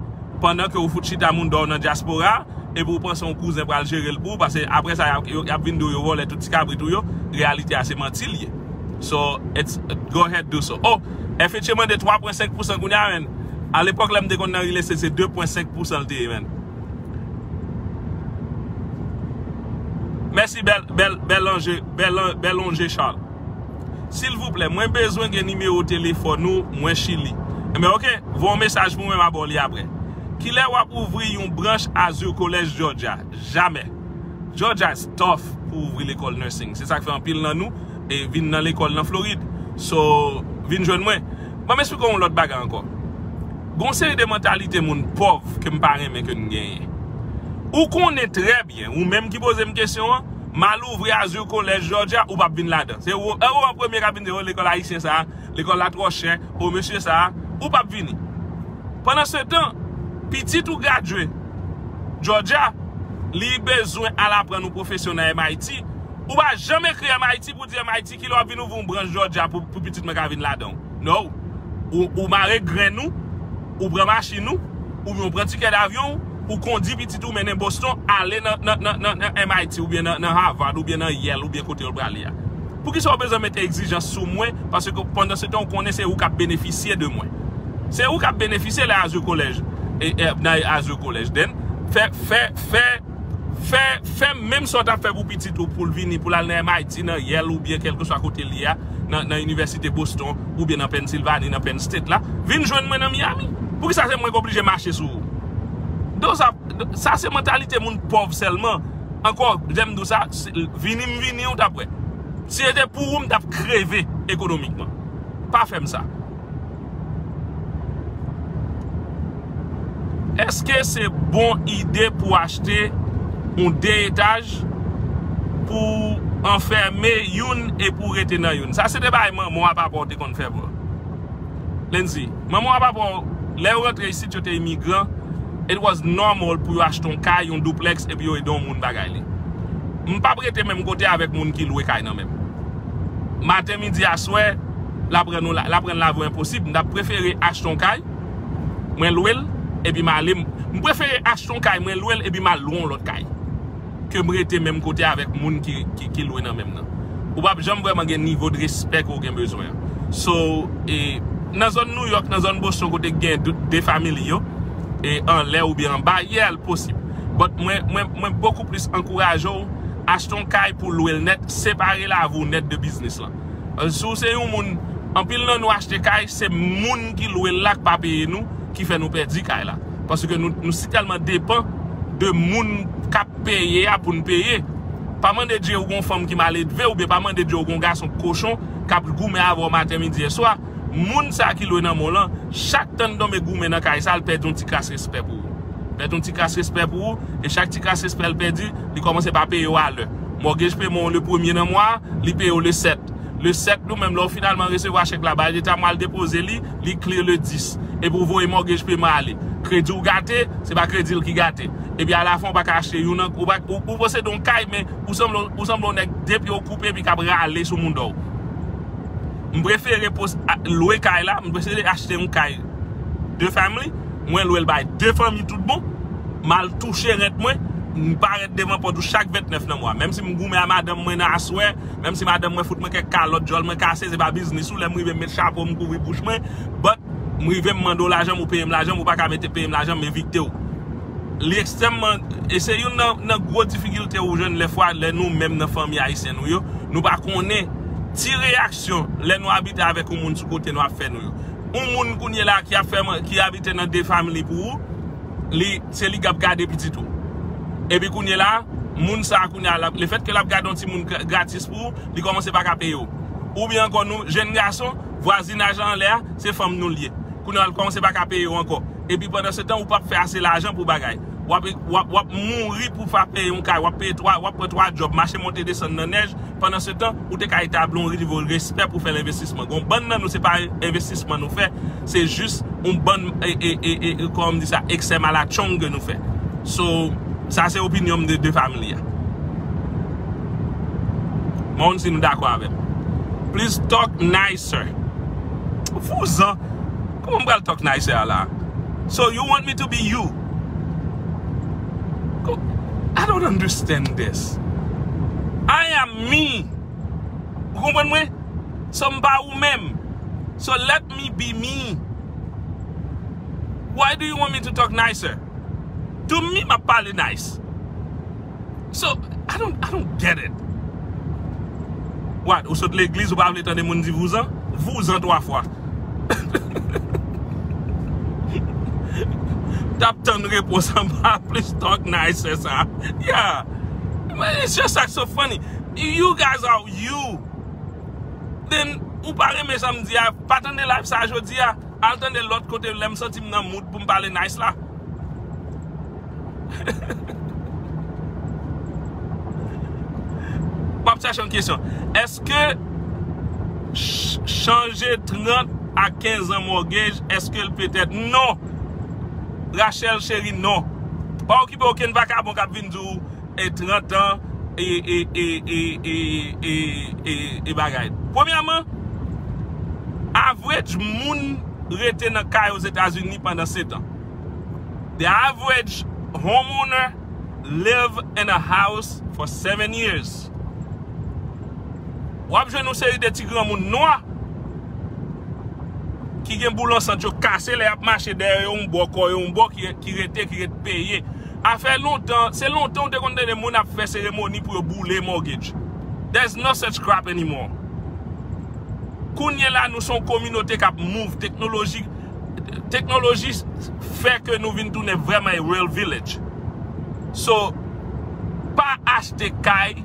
pandan ke ou fout chita moun dò nan dyaspora, epi ou panse yon kouzen pral jere l pou ou, paske apre sa y ap, y ap vin di w yo vòlè tout ti kabrit ou yo. Reyalite a se manti l ye. So it's, go ahead, do so. Oh, F H A mande twa pwen senk pousan kounye a, men alepòk lè m te konn nan real estate se de pwen senk pousan l te ye, men. Mèsi bèl bèl bèl anje bèl bèl onje Charles. Silvouplè, mwen bezwen gen nimewo telefòn ou, mwen Chili. Enben oke, voye yon mesaj pou mwen, m a ba w li apre. Kilè w ap ouvri yon branch Azur College Georgia? Jamè. Georgia is tough pou ouvri lekòl nursing. Se sa k fè anpil nan nou e vin nan lekòl nan Florid. So, vin jwenn mwen. Ban m eksplike w yon lòt bagay ankò. Gon seri de mantalite moun pòv ke m pa renmen ke n genyen. Ou konnen trè byen, ou menm ki poze m kesyon an, m al ouvri Azur College Georgia, ou p ap vin ladan. Se ou, ou an premye k ap vin di, o, lekòl ayisyen sa a, lekòl la twò chè, o, mesye sa a, ou p ap vini. Pandan se tan, pitit ou gradye Georgia, li bezwen al aprann yon pwofesyon nan M I T. Ou pa janm ekri M I T pou di M I T kilè w ap vin ouvri yon branch Georgia pou, pou pitit mwen ka vin ladan w. No. Ou, ou mare grenn ou, ou pran machin ou, oubyen ou pran tikè davyon ou, ou kondi pitit ou mennen Boston, ale nan, nan, nan, nan, nan M I T oubyen nan, nan Harvard oubyen nan Yale oubyen kote yo prale a. Poukisa w bezwen mete egzijans sou mwen? Paske pandan se tan ou konnen se ou k ap benefisye de mwen. Se ou k ap benefisye lè Azur College, e, e, nan Azur College. Then, fè, fè, fè, fè, fè menm sa w t ap fè pou pitit ou, pou l vini, pou l al nan M I T, nan Yale oubyen kèlkeswa kote l ye a, nan, nan Inivèsite Boston oubyen nan Pennsylvania, nan Penn State la. Vin jwenn mwen nan Miami. Poukisa se mwen k oblije mache sou ou? Those are, sa se mantalite moun pòv sèlman. Ankò, lè m di w sa, se- vini m vini, ou t ap wè. Si se te pou ou, m t ap kreve ekonomikman. Pa fè m sa. Èske se bon ide pou achte yon de etaj, pou anfème youn e pou rete nan youn? Sa se te bagay manman w a papa w te konn fè pou ou. Lindsay, manman w a papa w, lè yo rantre isit, yo te imigran, it was normal pou yo achte yon kay, yon duplex, epi yo ede yon moun bagay li. M p ap rete menm kote avèk moun ki lwe kay nan men m. Maten, midi, aswè, l ap rann nou la- l ap rann lavi w enposib. M t ap prefere achte yon kay, mwen lwe l, epi m ale. M, m prefere achte yon kay, mwen lwe l, epi m al lwe yon lòt kay, ke m rete menm kote avèk moun ki, ki, ki lwe nan menm nan. Ou p ap janm vrèman gen nivo de respè ke w gen bezwen an. So, e, nan zòn New York, nan zòn Boston, kote k gen de, de family yo, e anlè oubyen anba, yeah, l posib. But mwen, mwen, mwen bokou plis ankouraje w achte yon kay pou lwe l nèt, separe lavi w nèt de biznis lan. Si w se yon moun, anpil nan nou achte kay, se moun ki lwe l la k pa peye nou, ki fè nou pèdi kay la. Paske nou, nou si tèlman depan de moun k ap peye a pou n peye. Pa mande Dye ou gon fanm ki mal edve, oubyen pa mande Dye ou gon gason kochon k ap goumen avè w maten, midi e swa. Moun sa ki lwe nan men w lan, chak tan l tonbe goumen nan kay sa, l pèdi yon ti kras respè pou ou. Pèdi yon ti kras respè pou ou, e chak ti kras respè l pèdi, li kòmanse pa peye w alè. Mortgage payment w le premye nan mwa a, li peye w le sèt. Le sèt, nou menm, lè w finalman resevwa chèk la, bay leta m al depoze li, li clear le dis. Epi w voye mortgage payment ale. Kredi w gate, se pa kredi l ki gate. Epi alafen, w pa ka achte youn nan, ou, pa, ou, ou posede yon kay, men ou sanble, ou sanble yon nèg de pye w koupe epi k ap rale sou mouda w. M prefere pos-, a, lwe kay la, m prefere achte yon kay de family, mwen lwe l bay de fanmi tout bon, m al touche rent mwen, m parèt devan pòt ou chak vennèf nan mwa. Menm si m goumen a madanm mwen nan aswè, menm si madanm mwen fout mwen kèk kalòt, djòl mwen kase, se pa biznis ou, lè m rive m met chapo m kouvri bouch mwen, but m rive m mande w lajan m, ou peye m lajan m, ou pa ka mete peye m lajan m, m evikte w. Li ekstrèmman, e se youn nan, nan gwo difikilte ou jwenn lèfwa lè nou menm nan fanmi ayisyen nou yo, nou pa konnen ti reyaksyon lè nou abite avèk yon moun sou kote nou ap fè nou yo. Yon moun kounye la ki ap fè, ki abite nan de family pou ou, li, se li k ap gade pitit ou. Epi kounye la, moun sa kounye la, lefètke l ap gade yon timoun gra-, gratis pou ou, li kòmanse pa ka peye w. Oubyen ankò nou, jèn gason, vwazinaj la anlè a, se fanm nou l ye. Kounye a l kòmanse pa ka peye w ankò. Epi pandan se tan, ou p ap fè ase lajan pou bagay. W ap, w ap, w ap mouri pou pa peye yon kay, w ap peye twa, w ap pran twa djòb, mache monte desann nan nèj, pandan se tan, ou te ka etabli yon nivo respè pou fè l envestisman. Gon bann nan nou, se pa envestisman nou fè, se jis yon bann, e, e, e, e, e, kòman m di sa, eksè malatchong ke nou fè. So, sa se opinyon m de, de family a. Mwen konn si nou dakò avè m. Please talk nicer. Vouzan. Kòman m pral talk nicer a la? So you want me to be you? Ko-, I don't understand this. I am me. Ou konprann mwen? So m pa ou menm. So let me be me. Why do you want me to talk nicer? To me, m ap pale nice. So, I don't, I don't get it. What? Ou sot legliz, ou pa vle tande moun di vouzan? Vouzan twa fwa. T ap tann repons anba plis talk nice sa. Yeah. But it's just like so funny. You guys are you. Then, ou pa renmen sa m di a, pa tande live sa jodi a. Al tande lòt kote lè m santi m nan mood pou m pale nice la. M ap chache yon kesyon. Èske ch-, chanje trant a kenz an mortgage, èske l petèt? Non. Rachel cheri, non. Pa okipe okenn vakabon k ap vin di w e trant an e, e, e bagay. Premyèman, average moun rete nan kay Ozetazini pandan sèt an. The average homeowner live in a house for seven years. W ap jwenn yon seri de ti granmoun nwa ki gen boulon sant yo kase lè y ap mache dèyè yo yon bò, kò yo yon bò, ki, ki rete, ki ret peye. Afè lontan, se lontan ou te konn tande moun ap fè seremoni pou yo boule mortgage. There's no such crap anymore. Kounye la, nou se yon kominote k ap move. Teknoloji, teknoloji fè ke nou vin tounen vrèman a real village. So, pa achte kay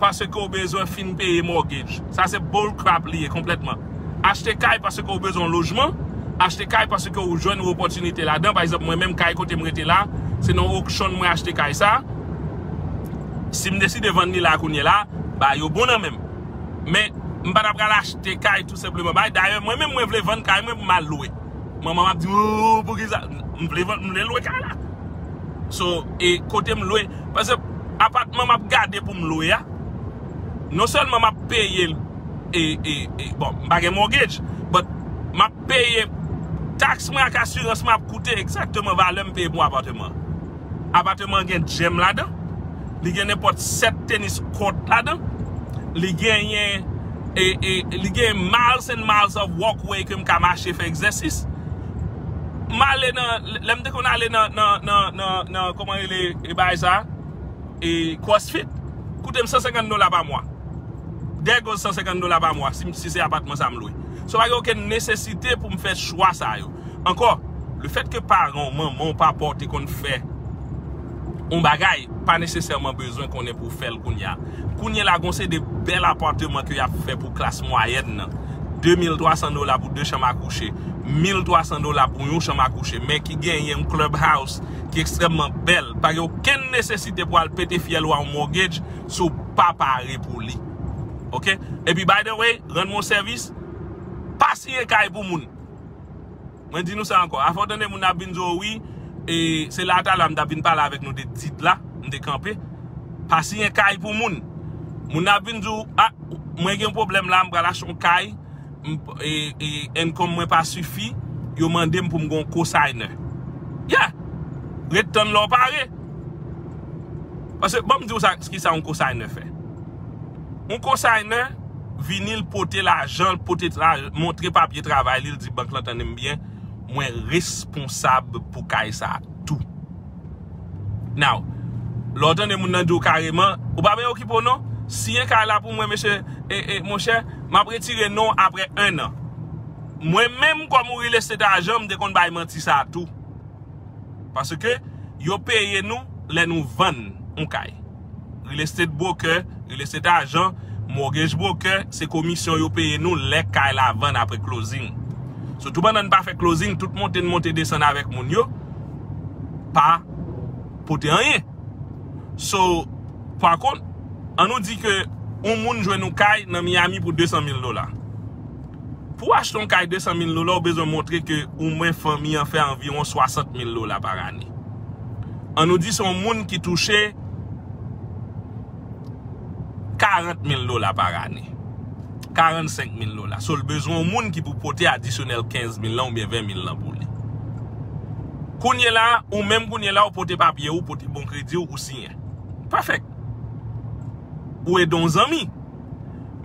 paske w bezwen fin peye mortgage. Sa se bull crap li ye konplètman. Achte kay paske w bezwen yon lojman, achte kay paske w jwenn yon opòtinite ladan. Pa egzanp, mwen menm kay kote m rete la, se nan auction mwen achte kay sa. Si m deside vann li la kounye la, bagay yo bon nan men m. Men, m pa ta pral achte kay tou senpleman. Bay, dayè, mwen menm mwen vle vann kay mwen pou m al lwe. Manman m ap di, "Oh, poukisa?" M vle vann, m vle lwe kay la. So, e kote m lwe, paske apatman m ap gade pou m lwe a, non sèlman m ap peye l, e, e, e, bon, m pa gen mortgage, but m ap peye taks mwen ak asirans mwen ap koute egzakteman valè m peye pou apatman an. Apatman an gen gym ladan, li gen nenpòt sèt tenis court ladan, li genyen, e, e, li gen miles and miles of walkway ke m ka mache fè egzèsis. M ale nan, lè m te konn ale nan, nan, nan, nan, nan, kòman rele, e, bagay sa, e, CrossFit, koute m san senkant dola pa mwa. Dègoz san senkant dola pa mwa, si, si se apatman sa m lwe. So, pa gen okenn nesesite pou m fè chwa sa yo. Ankò, lefètke paran w, manman w, papa w te konn fè yon bagay, pa nesesèman bezwen konnen pou w fè l kounye a. Kounye la, gon se de bèl apatman ke y ap fè pou klas mwayèn nan. De mil twa san dola pou de chanm a kouche, mil twa san dola pou yon chanm a kouche, men ki genyen yon clubhouse ki ekstrèmman bèl. Pa gen okenn nesesite pou al pete fyèl ou a yon mortgage si w pa pare pou li. Oke? Epi, by the way, rann mwen sèvis, pa siyen kay pou moun. Mwen di nou sa ankò. Afè w tande moun ap vin di w wi, e se la talè m t ap vin pale avèk nou de did la, m te kanpe. Pa siyen kay pou moun. Moun ap vin di w, a, mwen gen yon pwoblèm la, m pral achte yon kay, m, e, e, income mwen pa sifi, yo mande m pou m gen yon cosigner. Yeah! Ret tann lè w pare. Paske, ban m di w sa, ki sa yon cosigner fè. Yon cosigner, vini l pote lajan, l pote la, montre papye travay li, l di bank lan tande m byen, mwen responsab pou kay sa a tou. Now, lè w tande moun nan di w kareman, ou pa bezwen okipe w non, siyen kay la pou mwen, mesye, e, e, monchè, m ap retire non w apre en an. Mwen menm kòm yon real estate agent, m te konn bay manti sa a tou. Paske yo peye nou lè nou vann yon kay. Real estate broker, real estate agent, mortgage broker, se komisyon yo peye nou lè kay la vann apre closing. So, tou pandan n pa fè closing, tout monte n monte desann avèk moun yo, pa pote anyen. So, pa kont, an nou di ke yon moun jwenn yon kay nan Miami pou de san mil dola. Pou w achte yon kay de san mil dola, ou bezwen montre ke omwen fanmi an fè anviwon swasant mil dola pa ane. An nou di se yon moun ki touche karant mil dola pa ane. Karannsenk mil dola. So, l bezwen yon moun ki pou pote adisyonèl kenz mil lan oubyen ven mil lan pou li. Kounye la, ou menm kounye la, ou pote papye, ou pote bon kredi, ou siyen. Pèfèk. Ou ede yon zanmi.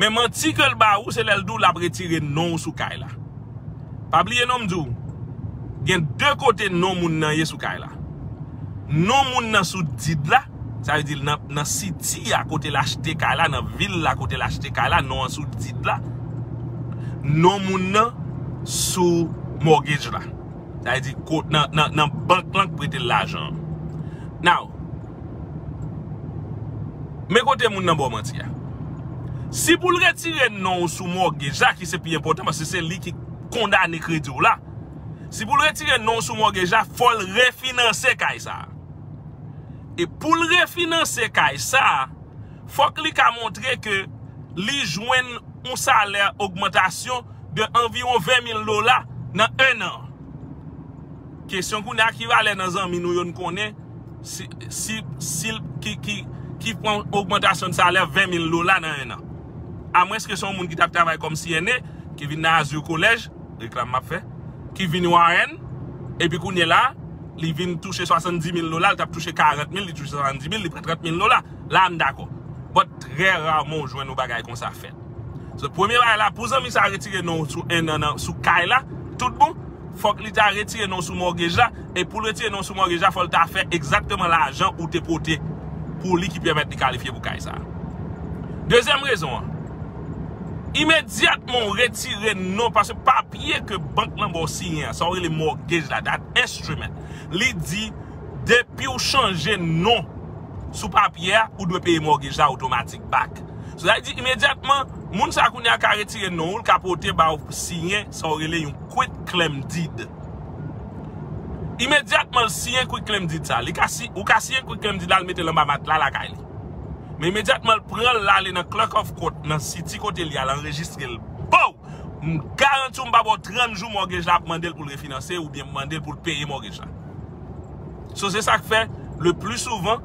Men manti ke l ba ou, se lè l di w l ap retire non w sou kay la. Pa bliye non m di w, gen de kote non moun nan ye sou kay la. Non moun nan sou did la, sa vle di nan, nan siti a kote l achte kay la, nan vil la kote l achte kay la, non an sou did la. Non moun nan sou mortgage la. Sa vle di ko-, nan, nan, nan bank lan k prete l lajan an. Now, men kote moun nan ba w manti a. Si pou l retire non w sou mortgage la, ki se pi enpòtan, paske se li ki kondane kredi w la, si pou l retire non w sou mortgage la, fò l refinanse kay sa a. E pou l refinanse kay sa a, fòk li ka montre ke li jwenn yon salè ogmantasyon de anviwon ven mil dola nan en an. Kesyon kounye a, ki valè nan zanmi nou yo n konnen si, si, si l, ki, ki, ki pran ogmantasyon de salè ven mil dola nan en an? Amwenske se yon moun ki t ap travay kòm C N A, ki vin nan Azur College, reklam m ap fè, ki vin yon R N, epi kounye la, li vin touche swasanndimil dola, li t ap touche karant mil, li touche swasanndimil, li pran trant mil dola. La, m dakò. But, trè raman w jwenn yon bagay konsa fèt. So, premye bagay la, pou zanmi sa retire non w sou en an nan, sou kay la, tout bon, fòk li ta retire non w sou mortgage la, e pou l retire non w sou mortgage la, fò l ta fè egzakteman lajan ou te pote pou li ki pèmèt li kalifye pou kay sa. Dezyèm rezon an, imedyatman w retire non, paske papye ke bank lan ba w siyen an, sa w rele mortgage la, that instrument, li di, depi w chanje non sou papye a, ou dwe peye mortgage la otomatik back. So, sa vle di, imedyatman, moun sa kounye a ka retire non w, l ka pote ba w siyen, sa w rele yon quitclaim deed. Imedyatman, l siyen quitclaim deed sa, li ka si, ou ka siyen quitclaim deed la, l mete l anba matla lakay li. Men imedyatman, l pran l, l ale nan clerk of court, nan siti kote li al anrejistre l. Bow! M garanti w, m pa ba w trant jou, mortgage la ap mande l pou l refinanse oubyen mande l pou l peye mortgage la. So, se sa k fè, le pli souvan,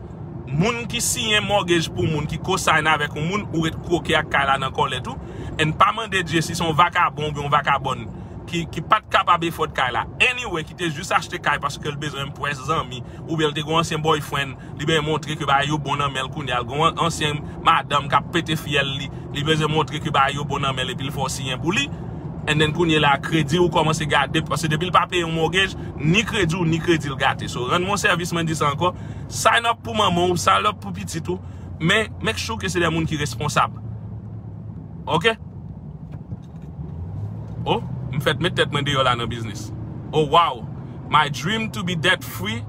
moun ki siyen mortgage pou moun, ki co-sign avèk yon moun, ou ret kwoke ak kay la nan kòlèt ou, and pa mande Dye si se yon vakabon oubyen yon vakabòn ki, ki pa t kapab afford kay la. Anyway, ki te jis achte kay paske l bezwen enprès zanmi, oubyen l te gen yon ansyen boyfriend, li bezwen montre ke bagay yo bon nan men l kounye a, l gen yon ansyen madanm k ap pete fyèl li, li bezwen montre ke bagay yo bon nan men l epi l fè w siyen pou li. And then kounye la, kredi ou kòmanse gade, paske depi l pa peye yon mortgage, ni kredi w, ni kredi l gate. So, rann mwen sèvis, mwen di sa ankò, sign up pou manman w, sign up pou pitit ou, men make sure ke se de moun ki responsab. Oke? Oh, m fèk met tèt mwen deyò la nan biznis. Oh, wow. My dream to be debt free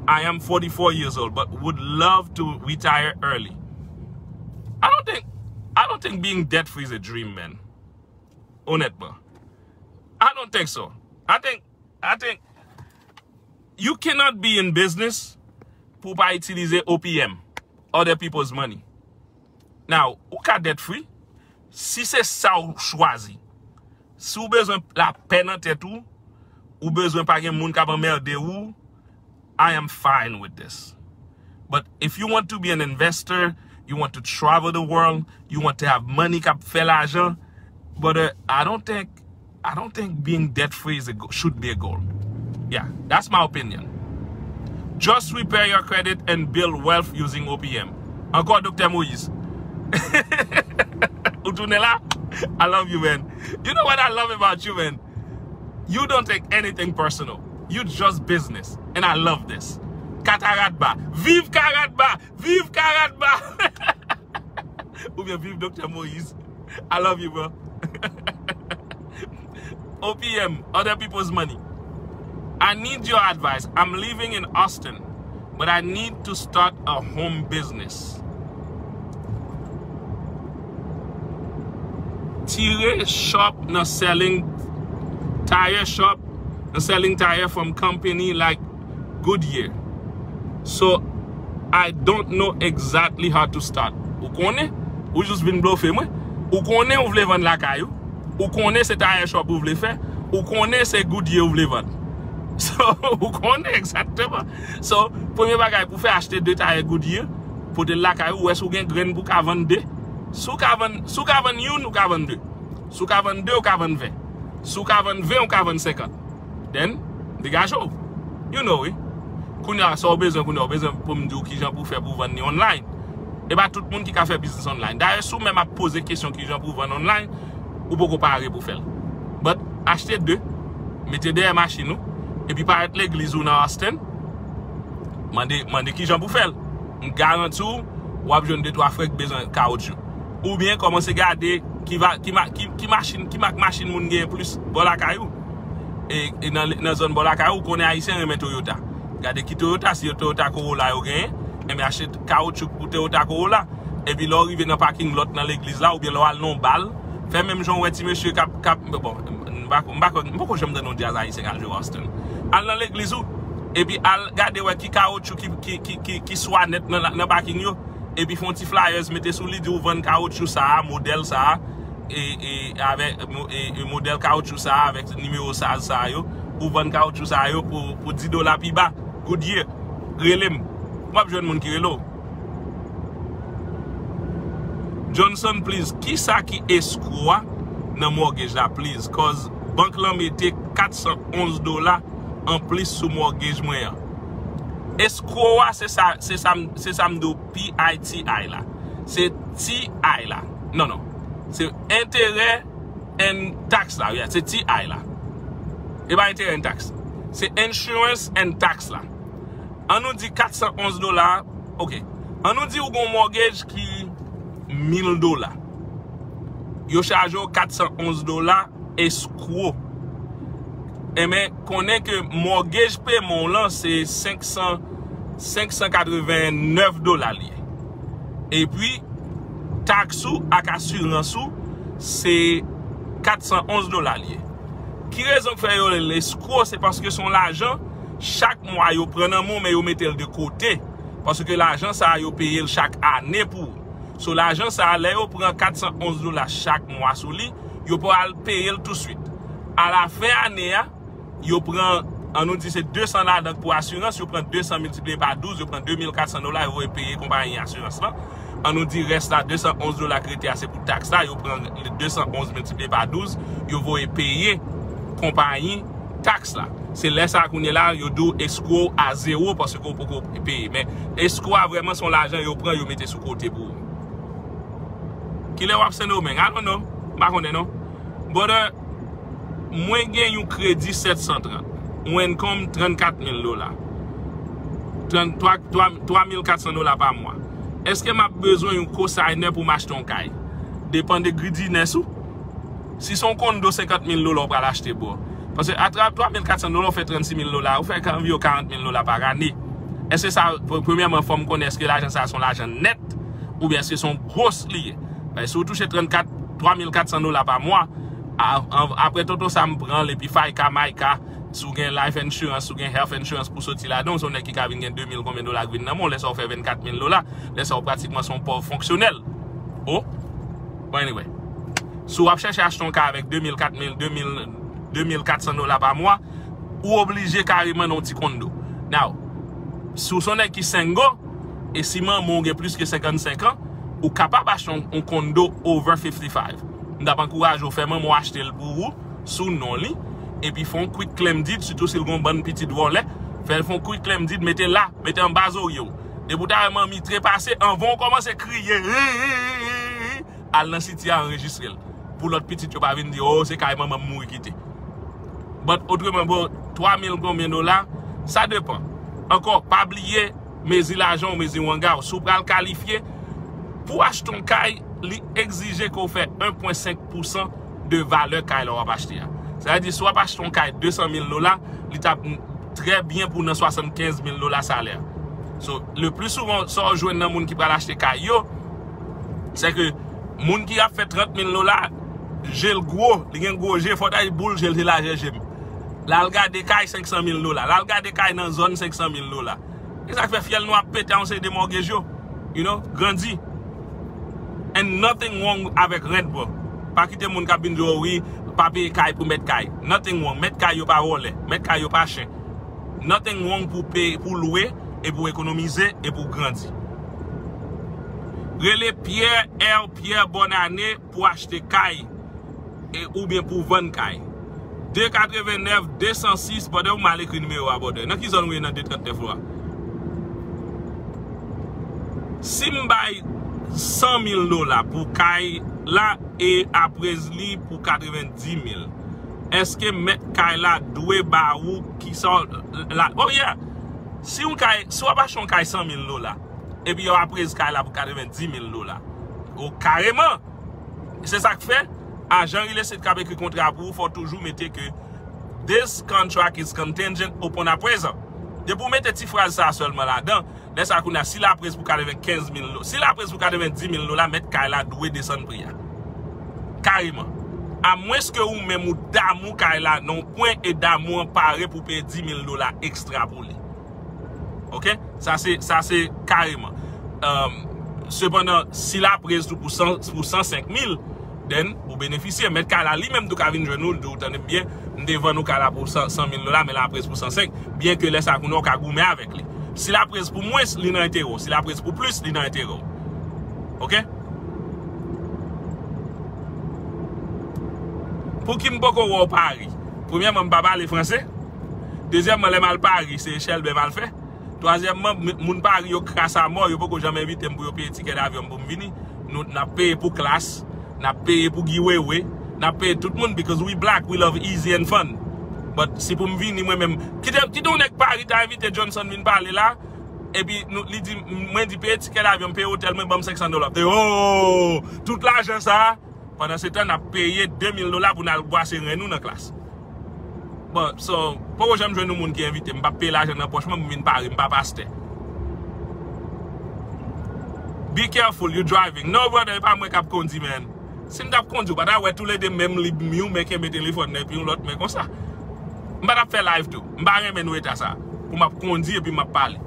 I am forty-four years old, but would love to retire early. I don't think I don't think being debt free is a dream, man. Honnêtement, I don't think so. I think I think you cannot be in business pou pa itilize O P M, other people's money. Now, ou ka debt free si se sa w chwazi. Si w bezwen lapè nan tèt ou, ou bezwen pa gen moun k ap anmède ou, I am fine with this. But if you want to be an investor, you want to travel the world, you want to have money k ap fè lajan, brother, I don't think I don't think being debt free is a go- should be a goal. Yeah, that's my opinion. Just repair your credit and build wealth using O P M. Ankò Doktè Moïse. Ou tounen la? I love you, man. You know what I love about you, man? You don't take anything personal. You just business. And I love this. Kataratba. Viv Karatba! Viv Karatba! Oubyen viv Doktè Moïse. I love you, bro. O P M, other people's money. I need your advice. I'm living in Austin, but I need to start a home business. Tire shop nan selling tire shop, nan selling tire from company like Goodyear. So, I don't know exactly how to start. Ou konnen, ou jis vin blofe mwen. Ou konnen ou vle vann lakay ou. Ou konnen se tire shop ou vle fè. Ou konnen se Goodyear ou vle vann. So, ou konnen egzakteman. So, premye bagay pou fè, achte de tire Goodyear, pote l lakay ou, wè si w gen grenn pou ka vann de. Si w ka vann, si w ka vann youn, ou ka vann de. Si w ka vann de, ou ka vann ven. Si w ka vann ven, ou ka vann senkant. Then, degaje w. You know it. Kounye a, sa w bezwen, kounye a, w bezwen pou m di w kijan pou w fè pou w vann li online. E pa tout moun ki ka fè biznis online. Dayè, si w menm ap poze kesyon kijan pou w vann online, ou poko pare pou fè l. But, achte de, mete dèyè machin ou, epi parèt legliz ou nan Austin, mande, mande kijan pou fè l. M garanti w, w ap jwenn de twa frè k bezwen kawotchou. Oubyen kòmanse gade ki, va, ki, ma, ki, ki machin, ki mak machin moun genyen plis bò lakay ou. E, e nan, nan zòn bò lakay ou, konnen Ayisyen renmen Toyota. Gade ki Toyota, si yo Toyota Corolla yo genyen, enben achte kawotchou pou Toyota Corolla. Epi lè w rive nan paking lòt nan legliz la, oubyen lè w al nan yon bal, fè menm jan w wè ti mesye k ap, k ap, bon, m pa, m pa, m poko janm tande yon djaz ayisyen k al jwe Austin. Al nan legliz ou, epi al gade wè ki kawotchou ki, ki, ki, ki, ki swa nèt nan, nan paking yo, epi fè yon ti flyers mete sou li, di w vann kawotchou sa a, modèl sa a, e, e, avèk, mo- e, e modèl kawotchou sa a, avèk nimewo saz sa a yo, ou vann kawotchou sa a yo pou, pou dis dola pi ba. Goodyear, rele m. M ap jwenn moun ki rele w. Johnson, please, kisa ki escrow a nan mortgage la, please? Cause bank lan mete kat san onz dola anplis sou mortgage mwen an. Escrow a, se sa, se sa, m- se sa m di w, P I T I la. Se T I la. Non, non. Se enterè and tax la. Yeah, se T I la. E pa enterè and tax. Se insurance and tax la. An nou di kat san onz dola. Ok. An nou di ou gon mortgage ki mil dola. Yo chaje w kat san onz dola escrow. Enben, konnen ke mortgage payment w lan se senk san, senk san katreven nèf dola li ye. Epi, taks ou ak asirans ou se kat san onz dola li ye. Ki rezon k fè yo rele l escrow? Se paske se yon lajan, chak mwa yo pran nan men w, men yo mete l de kote. Paske lajan sa a, yo peye l chak ane pou ou. So, lajan sa a, lè yo pran kat san onz dola chak mwa sou li, yo pa al peye l touswit. Alafen ane a, yo pran, an nou di se de san ladan k pou asirans, yo pran de san miltipliye pa douz, yo pran de mil kat san dola, yo voye peye konpayi asirans lan. An nou di rès la, de san onz dola k rete a, se pou taks la, yo pran de san onz miltipliye pa douz, yo voye peye konpayi taks la. Se lè sa a kounye la, yo di w escrow a zewo paske w poko peye. Men escrow a vrèman se yon lajan yo pran, yo mete sou kote pou ou. Kilè w ap Sendomeng? I don't know. M pa konnen non. Brother, mwen gen yon kredi sèt san trant. Yon income trannkat mil dola. Trant, twa, twa, twa mil kat san dola pa mwa. Èske m ap bezwen yon cosigner pou m achte yon kay? Depan de greediness ou. Si se yon kondo senkant mil dola w pral achte, bro. Paske atravè twa mil kat san dola, w fè trannsis mil dola, w fè anviwon karant mil dola pa ane. Èske sa, pre- premyèman, fò m konnen èske lajan sa a se yon lajan nèt oubyen èske se yon gros li ye? Paske si w touche trannkat, twa mil katsan dola pa mwa, a- an- apre Toto Sam pran l epi Fayka, Mayka, si w gen life insurance, si w gen health insurance pou soti ladan, w se yon nèg ki ka vin gen de mil konbyen dola k vin nan men w, lè sa w fè vennkat mil dola, lè sa w pratikman se yon pòv fonksyonèl. Oh, bon, anyway. Si w ap chèche achte yon kay avèk de mil, kat mil, de mil, de mil katsan dola pa mwa, ou oblije kareman nan yon ti kondo. Now, si w se yon nèg ki single, e si manman w gen plis ke senkannsenk an, ou kapab achte yon, yon kondo over fifty-five. M t ap ankouraje w fè manman w achte l pou ou, sou non li, epi fè yon quitclaim deed, sitou si l gen yon bann pitit vòlè, fè l fè yon quitclaim deed, mete la, mete anba zorye w. Depi w ta wè manmi trepase, anvan w kòmanse kriye, al nan siti a anrejistre l. Pou lòt pitit yo pa vin di, oh, se kay manman m mouri kite. But otreman, bro, twa mil konbyen dola, sa depan. Ankò, pa bliye, mezi lajan w, mezi wanga w. Si w pral kalifye pou achte yon kay, li egzije ke w fè en pwen senk pousan de valè kay la w ap achte a. Sa vle di, si w ap achte yon kay de san mil dola, li t ap trè byen pou nan swasannkenz mil dola salè. So, le pli souvan, sa w jwenn nan moun ki pral achte kay yo, se ke moun ki ap fè trant mil dola, je l gwo, li gen gwo je, fò w ta di boul je l se lajè je m. L al gade kay senksan mil dola, l al gade kay nan zòn senksan mil dola. E sa k fè fyèl nou ap pete a yon seri de mortgage yo. You know, grandi. And nothing wrong avèk rent, bro. Pa kite moun k ap vin di w, wi, pa peye kay pou mèt kay. Nothing wrong. Mèt kay yo pa vòlè. Mèt kay yo pa chen. Nothing wrong pou peye, pou lwe, e pou ekonomize, e pou grandi. Rele Pierre R Pierre Bonane pou achte kay e oubyen pou vann kay. De katrevennèf, de san sis, brother, ou mal ekri nimewo a, brother. Nan ki zòn ou ye nan de trannèf la? Si m bay san mil dola pou kay la e aprez li pou katrevenndis mil, èske mèt kay la dwe ba ou ki sa w la? Oh yeah! Si yon kay, si w ap achte yon kay san mil dola, epi yo aprez kay la pou katrevenndis mil dola, o kareman! Se sa k fè, ajan real estate k ap ekri kontra pou ou, fò w toujou mete ke this contract is contingent upon appraisal. Depi w mete ti fraz sa a sèlman ladan, lè sa a kounye a, si l aprez pou katrevenkenz mil do-, si l aprez pou katrevenndis mil dola, mèt kay la dwe desann pri a. Kareman. Amwenske ou menm ou damou kay la nan yon pwen e damou an pare pou peye dis mil dola ekstra pou li. Ok? Sa se, sa se kareman. Um, sepandan, si l aprez tou pou san, pou san senk mil, then ou benefisye. Mèt kay la li menm tou ka vin jwenn ou, l di w, tande m byen, m te vann ou kay la pou san, san mil dola, men l aprez pou san senk, byen ke lè sa kounye a w ka goumen avèk li. Si l aprez pou mwens, li nan enterè w. Si l aprez pou plis, li nan enterè w. Ok? Pouki m poko wè w Pari? Premyèman, m pa pale franse. Dezyèmman, lè m al Pari, se Chèlbè m al fè. Twazyèmman, m-, moun Pari yo kras a mò, yo poko janm envite m pou yo peye tikè davyon m pou m vini. Nou, n ap peye pou Klass, n ap peye pou Guy Wewe, n ap peye tout moun because we black, we love easy and fun. But si pou m vini mwen menm, kite, kite yon nèg Pari ta envite Johnson vin pale la, epi nou, li di, mwen di peye tikè davyon m, peye otèl mwen, ban m senk san dola. Te, oh, tout lajan sa a, pandan se tan n ap peye de mil dola pou n al bwase ren nou nan Klass. Bon, so, poko janm jwenn yon moun ki envite m, m p ap peye lajan nan pòch mwen pou m vin Pari, m pa pastè. Be careful, you driving. No, brother, e pa mwen k ap kondi, man. Si m t ap kondi, ou pa ta wè toulede menm lib m yon men kenbe telefòn nan epi yon lòt men konsa. M pa t ap fè live tou. M pa renmen nou eta sa. Pou m ap kondi epi m ap pale.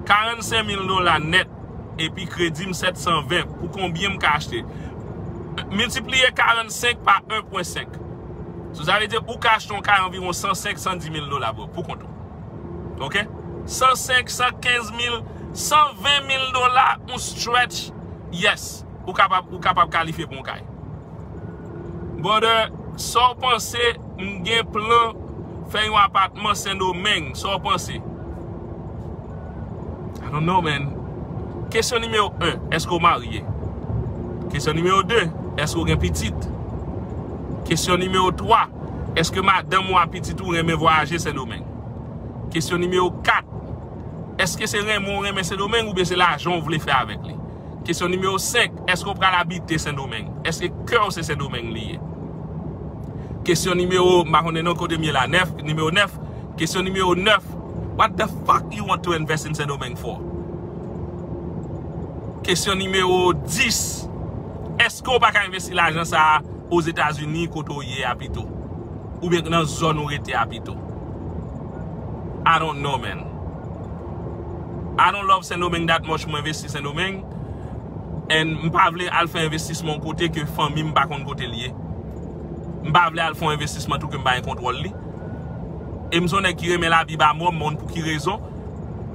Karannsenk mil dola nèt epi kredi m sèt san ven. Pou konbyen m ka achte? Miltipliye karannsenk pa en pwen senk. So, sa vle di ou ka achte yon kay anviwon san senk, san dis mil dola, bro, pou kont ou. Ok? San senk, san kenz mil, san ven mil dola, yon stretch, yes. Ou kapab, ou kapab kalifye pou yon kay. Brother, sa w panse, m gen plan fè yon apatman Sendomeng, sa w panse? I don't know, man. Kesyon nimewo en, èske w marye? Kesyon nimewo de, èske w gen pitit? Kesyon nimewo twa, èske madanm ou a pitit ou renmen vwayaje Sendomeng? Kesyon nimewo kat, èske se renmen w renmen Sendomeng oubyen se lajan w vle fè avèk li? Kesyon nimewo senk, èske w pral abite Sendomeng? Èske kè w se Sendomeng li ye? Kesyon nimewo, m pa konnen non kote m ye la, nèf, nimewo nèf. Kesyon nimewo nèf, What the fuck you want to invest in Sendomeng for? Kesyon nimewo dis. Èske w pa ka envesti lajan sa a Ozetazini kote w ye a pito? Oubyen nan zòn ou rete a pito? I don't know, man. I don't love Sendomeng that much, mwen envesti Sendomeng. And m pa vle al fè envestisman yon kote ke fanmi m pa konn kote l ye. M pa vle al fè yon envestisman tou ke m pa gen kontwòl li. E m se yon nèg ki renmen Labib a mò, m pa konn pou ki rezon.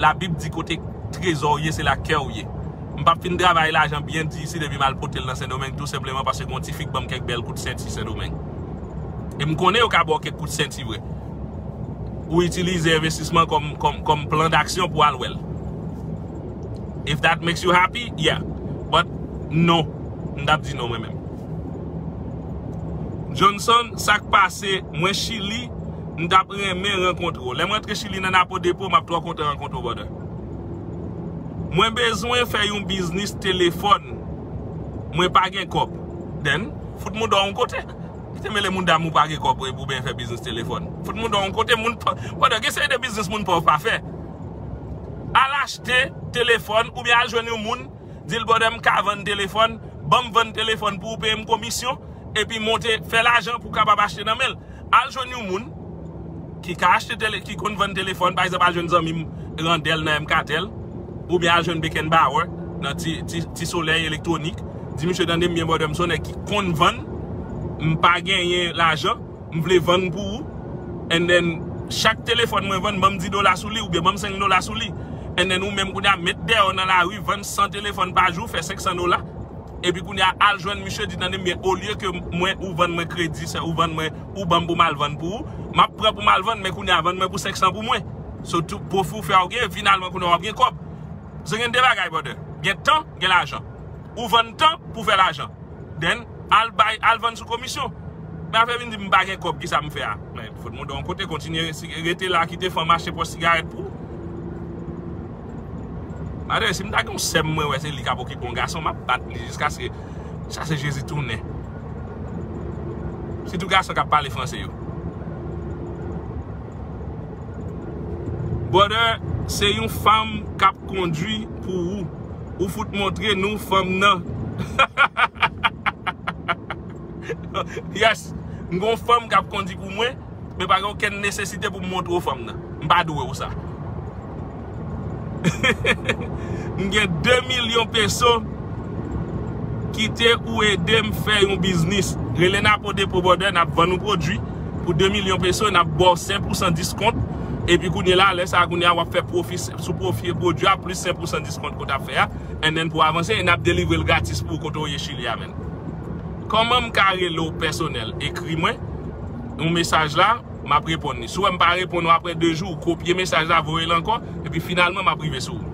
Labib di kote trezò w ye, se la kè w ye. M p ap fin travay lajan byen di isit epi m al pote l nan Sendomeng tou senpleman paske gen yon ti fi k ban m kèk bèl kout senti Sendomeng. E m konnen yo ka ba w kèk kout senti vre. Ou itilize envestisman kòm, kòm, kòm plan d'aksyon pou al wè l. If that makes you happy, yeah. But no. M t ap di non mwen menm. Johnson, sa k pase, mwen Chili, m t ap renmen rankontre w. Lè m rantre Chili nan Napo Depo, m ap twò kontan rankontre w, brother. Mwen bezwen fè yon biznis telefòn. Mwen pa gen kòb. Then, fout mouda w yon kote. Kite mele mouda m ou pa gen kòb oubyen fè biznis telefòn. Fout mouda w yon kote moun pa, brother, gen seri de biznis moun pòv pa fè. Al achte telefòn oubyen al jwenn yon moun, di l, brother, m ka vann telefòn, ban m vann telefòn pou ou peye m komisyon, epi monte, fè lajan pou w kapab achte nan men l. Al jwenn yon moun ki ka achte tele, ki konn vann telefòn, pa egzanp, al jwenn zanmi m Randel nan M Katèl, oubyen al jwenn Beckenbauer nan ti, ti, ti solèy elektwonik. Di misye, tande m byen, brother, m se yon nèg ki konn vann, m pa genyen lajan, m vle vann pou ou. And then, chak telefòn mwen vann, ban m dis dola sou li, oubyen ban m senk dola sou li. And then, ou menm kounye a, met dèyè w nan lari, vann san telefòn pa jou, fè senk san dola. Epi kounye a, al jwenn misye, di, tande m byen, olye ke mwen, ou vann mwen kredi, se ou vann mwen, ou ban m pou m al vann pou ou, m ap pran pou m al vann, men kounye a, vann mwen pou senk san pou mwen. So, tou pwofi w fè w gen, finalman, kounye a, w ap gen kòb. Se gen de bagay, brother. Gen tan, gen lajan. Ou vann tan pou fè lajan. Then, al bay, al vann sou komisyon. Men afè vin di m pa gen kòb, kisa m fè a? Men, fout mouda w yon kote, kontinye resi-, rete la, kite fanm achte pòch sigarèt pou ou. Madanm, si m ta gen yon sè m, mwen wè se li k ap okipe yon gason, m ap bat li jiskaske chase Jezi tounen. Sitou gason k ap pale franse yo. Brother, se yon fanm k ap kondwi pou ou. Ou fout montre nou fanm nan. Yes, m gen yon fanm k ap kondwi pou mwen, men pa gen okenn nesesite pou m montre w fanm nan. M pa dwe w sa. M gen de milyon peso. Kite ou ede m fè yon biznis. Rele Napo Depo, brother, n ap vann ou pwodui pou de milyon peso, n ap ba w senk pousan diskont. Epi kounye la, lè sa a, kounye a, w ap fè pwofi sou pwofi pwodui a, plis senk pousan diskont ke w t ap fè a. And then pou avanse, e n ap delivre l gratis pou ou kote w ye Chili a, man. Kòman m ka rele w pèsonèl? Ekri mwen yon mesaj la, m ap reponn li. Si w wè m pa reponn ou apre de jou, kopye mesaj la, voye l ankò, epi finalman, m ap rive sou ou.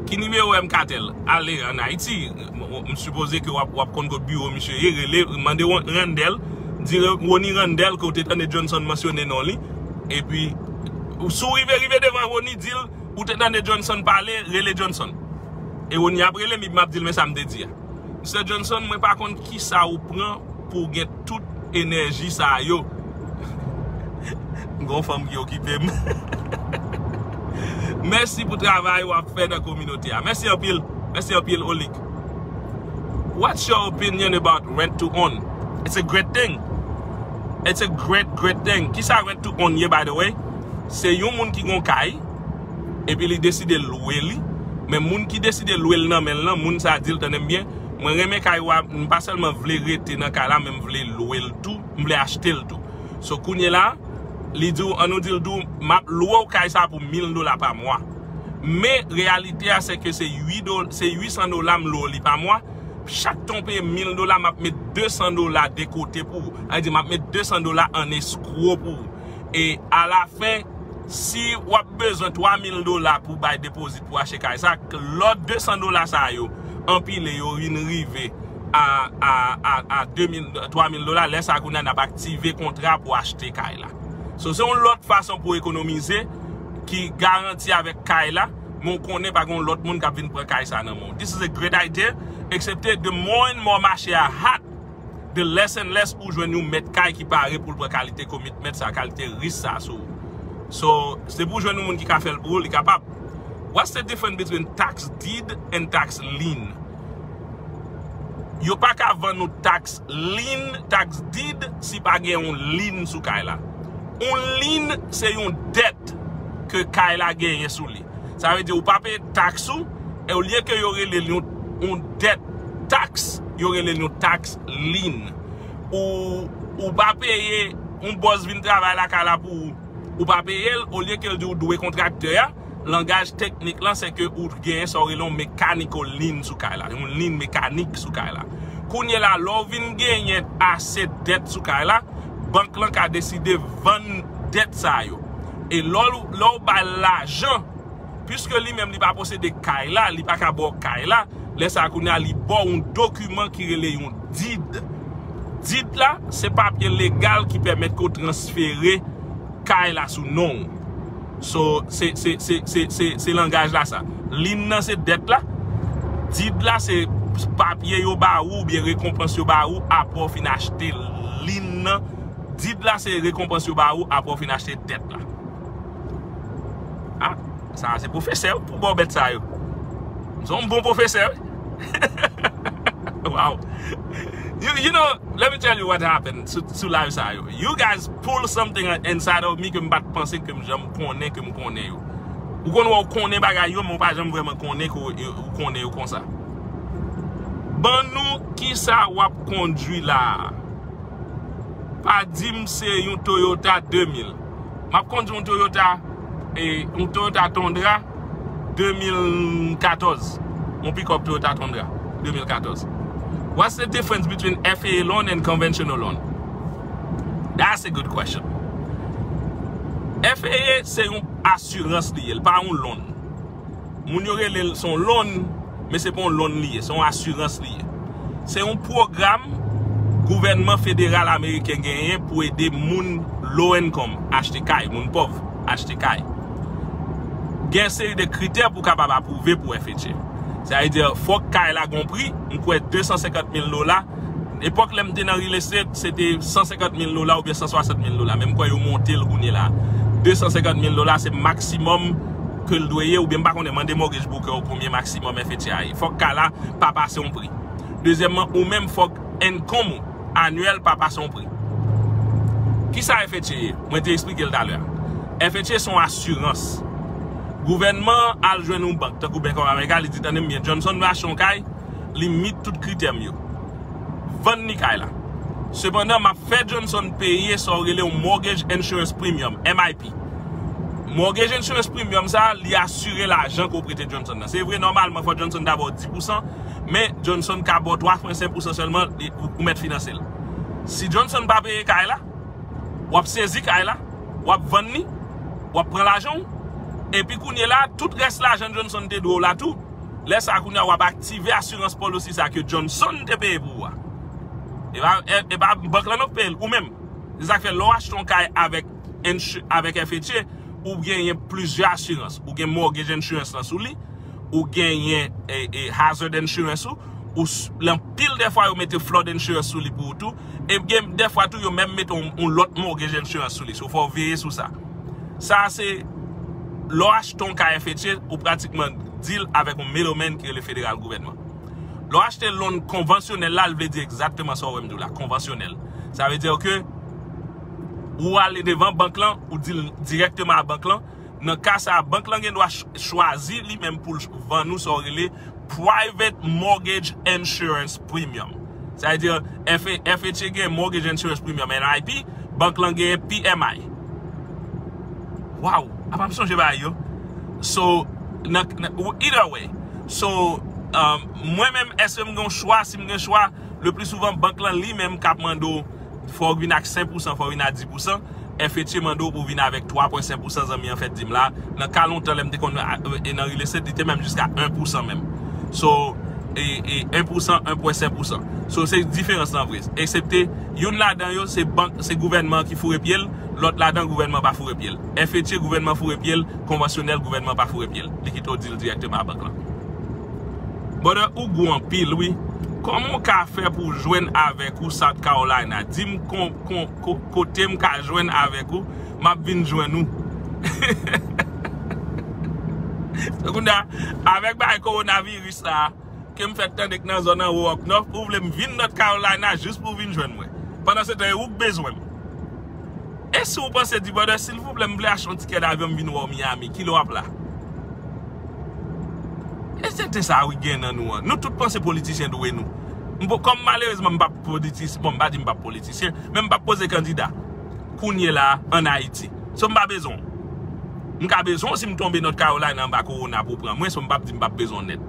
Ki nimewo M Katèl? Ale ann Ayiti. M, m, m sipoze ke w ap, w ap konn kot biwo misye ye, rele, mande Ron-, Randel, di Re-, Rony Randel ke w te tande Johnson mansyone non li. Epi, si w rive, rive devan Rony, di l, ou te tande Johnson pale, rele Johnson. E Rony ap rele m, epi m ap di l, men sa m te di a. Mistè Johnson, mwen pa konn kisa ou pran pou w gen tout enèji sa yo. M gen yon fanm ki okipe m. Mèsi pou travay w ap fè nan kominote a. Mèsi anpil. Mèsi anpil, Olik. What's your opinion about rent to own? It's a great thing. It's a great, great thing. Kisa rent to own ye, by the way? Se yon moun ki gon kay, epi li deside lwe li. Men moun ki deside lwe l nan men l lan, moun sa a di l, tande m byen, mwen renmen kay ou a, m pa sèlman vle rete nan kay la, men m vle lwe l tou, m vle achte l tou. So, kounye la, li di w, ann nou di l tou, m ap lwe w kay sa a pou mil dola pa mwa. Men, reyalite a, se ke se uit do-, se uit san dola m lwe w li pa mwa. Chak tan w peye mil dola, m ap met de san dola de kote pou ou. Sa vle di, m ap met de san dola an eskwo pou ou. E alafen, si w ap bezwen twa mil dola pou bay depozit pou achte kay sa, lòt de san dola sa yo anpile, yo vin rive a, a, a, a de mil, twa mil dola, lè sa a kounye a n ap aktive kontra pou achte kay la. So, se yon lòt fason pou ekonomize ki garanti avèk kay la, men w konnen pa gen yon lòt moun k ap vin pran kay sa nan men w. This is a great idea, eksepte the more and more mache a hot, the less and less ou jwenn yon mèt kay ki pare pou l pran kalite commitment sa, kalite risk sa sou ou. So, se pou jwenn yon moun ki ka fè l pou ou, li kapab. What's the difference between tax deed and tax lien? Yo pa ka vann ou tax lien, tax deed, si pa gen yon lien sou kay la. Yon lien, se yon dèt ke kay la genyen sou li. Sa vle di ou pa peye tax ou, e olye ke yo rele l yon, yon dèt tax, yo rele l yon tax lien. Ou, ou pa peye, yon bòs vin travay lakay la pou ou, ou pa peye l, olye ke l di ou dwe kontraktè a, langaj teknik lan se ke ou genyen sa w rele yon mechanical lien sou kay la, yon lien mekanik sou kay la. Kounye la, lè w vin genyen ase dèt sou kay la, bank lan ka deside vann dèt sa yo. E lè w, lè w ba l lajan, piske li menm li pa posede kay la, li pa ka ba w kay la, lè sa a kounye a li ba w yon dokiman ki rele yon deed. Deed la, se papye legal ki pèmèt ke w transfere kay la sou non w. So, se, se, se, se, se, se langaj la sa. Lien nan se dèt la. Deed la se papye yo ba ou oubyen rekonpans yo ba ou apre w fin achte lien nan. Deed la se rekonpans yo ba ou apre w fin achte dèt la. Ah, sa se pwofesè pou ba w bèt sa yo. Se yon bon pwofesè, wi. Wow. You, you know, let me tell you what happened sou, sou live sa yo. You guys pull something inside of me ke m pa t panse ke m janm konnen, ke m konnen yo. Ou konn wè w konnen bagay yo, men w pa janm vrèman konnen ke w, w konnen yo konsa. Ban nou kisa w ap kondui la a. Pa di m se yon Toyota de mil. M ap kondui yon Toyota, e, yon Toyota Tundra de mil katòz. Yon pick-up Toyota Tundra de mil katòz. What's the difference between F A A loan and conventional loan? That's a good question. F A A se yon asirans li ye, l pa yon loan. Moun yo rele l se yon loan, men se pa yon loan li ye, se yon asirans li ye. Se yon pwogram gouvènman federal ameriken genyen pou ede moun low income achte kay, moun pòv achte kay. Gen seri de kritè pou w kapab apwouve pou F H A. Sa vle di, fòk kay la gon pri, m kwè de san senkant mil dola. Epòk lè m te nan real estate, se te san senkant mil dola oubyen san swasant mil dola. Men m kwè yo monte l kounye la. De san senkant mil dola se maksimòm ke l dwe ye, oubyen m pa konnen, mande mortgage broker w konbyen maksimòm F H A ye. Fòk kay la pa pase yon pri. Dezyèmman, ou menm fòk income ou anyèl pa pase yon pri. Kisa F H A ye? Mwen te eksplike l talè a. F H A se yon asirans. Gouvènman an al jwenn yon bank, tankou Bank of America, li di, "Tande m byen, Johnson vle achte yon kay, li meet tout kritè m yo. Vann li kay la. Sepandan, m ap fè Johnson peye sa w rele yon mortgage insurance premium, M I P." Mortgage insurance premium sa, li asire lajan ke w prete Johnson nan. Se vre, nòmalman, fò Johnson ta ba w dis pousan, men Johnson ka ba w twa pwen senk pousan sèlman, li, ou, ou mèt finanse l. Si Johnson pa peye kay la, w ap sezi kay la, w ap vann li, w ap pran lajan w, epi kounye la, tout rès lajan Johnson te dwe w la tou, lè sa a kounye a w ap aktive asirans policy sa ke Johnson te peye pou ou a. E pa, e, e pa bank lan non k peye l, ou menm. Se sa k fè lè w achte yon kay avèk, avèk F H A, ou genyen plizyè asirans. Ou gen mortgage insurance lan sou li, ou genyen e, e hazard insurance ou, ou anpil dè fwa yo mete flood insurance sou li pou ou tou, e gen dè fwa tou yo menm mete yon, yon lòt mortgage insurance sou li. So fò w veye sou sa. Sa se lè w achte yon kay F H A, ou pratikman deal avèk yon middleman ki rele federal gouvènman. Lè w achte loan konvansyonèl la, l vle di egzakteman sa w wè m di w la, konvansyonèl. Sa vle di ke ou ale devan bank lan, ou deal dirèkteman a bank lan. Nan ka sa a, bank lan gen dwa ch-, chwazi li menm pou l ch-, vann ou sa w rele private mortgage insurance premium. Sa vle di, F-, F H A gen mortgage insurance premium, M I P, bank lan gen P M I. Wow, apa m sonje bagay yo. So, nan, nan, either way. So, um, mwen menm, èske m gen yon chwa? Si m gen chwa, le pli souvan, bank lan li menm k ap mande w, fò w vin ak senk pousan, fò w vin ak dis pousan. F H A mande w pou w vin avèk twa pwen senk pousan, zanmi an fèk di m la. Nan ka lontan, lè m te konn, e nan real estate, li te menm jiska en pousan menm. So, e, e en pousan, en pwen senk pousan. So, se diferans lan vre. Eksepte, youn ladan yo, se bank, se gouvènman ki foure pye l, lòt ladan, gouvènman pa foure pye l. F H A, gouvènman foure pye l, konvansyonèl, gouvènman pa foure pye l. Li kite w deal dirèkteman a bank lan. Brother, ou gou anpil, wi. Kòman w ka fè pou w jwenn avèk ou South Carolina? Di m kon, kon, ko-, kote m ka jwenn avèk ou, m ap vin jwenn ou. Kounye a, avèk bagay kowonaviris la, ke m fèk tande k nan zòn anwo up north, ou vle m vin North Carolina jis pou w vin jwenn mwen. Pandan se tan, e ou k bezwen m. E si w panse di, brother, silvouplè, m vle achte yon tikè davyon, m vin wè w Miami, kilè w ap la? E se te sa wi gen nan nou an. Nou tout panse politisyen dwe nou. M po- Kòm malerezman m p ap politisyen, bon, m pa di m p ap politisyen, men m p ap poze kandida kounye la an Ayiti. So m pa bezwen w. M ka bezwen w si m tonbe North Carolina anba kowona pou w pran mwen, so m p ap di m p ap bezwen w nèt.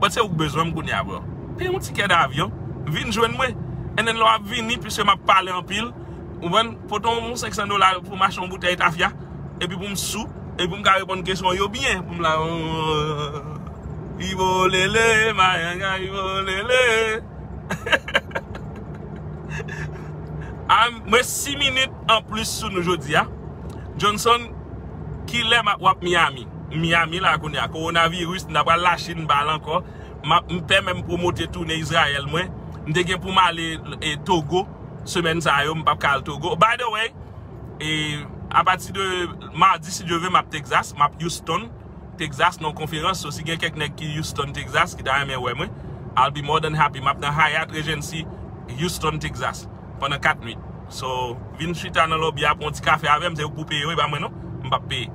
But se ou k bezwen m kounye a, bro. Peye yon tikè davyon, vin jwenn mwen. And then lè w ap vini, piske m ap pale anpil, ou konprann, pote yon senk san dola pou m achte yon boutèy tafya, epi pou m sou, epi pou m ka reponn kesyon yo byen, pou m la, Ivo lele, mayanga, Ivo lele. Am, mwen sis minit an plis sou nou jodi a. Johnson, kilè m ap w ap Miami? Miami la kounye a. Kowonaviris, m ta pral Lachin, m pa al ankò. M ap, m pè menm pwomote toune Izrayèl mwen. M te gen pou m ale e, Togo semèn sa yo, m p ap ka al Togo. By the way, e, apati de madi, si Dye vle, m ap Texas, m ap Houston, Texas, nan konferans. So, si gen kèk nèg ki Houston, Texas, ki ta renmen wè mwen, I'll be more than happy. M ap nan Hyatt Regency, Houston, Texas, pandan kat nwit. So, vin chita nan lobby a, pran yon ti kafe avè m, se ou k pou peye, wi, e pa mwen non. M p ap peye.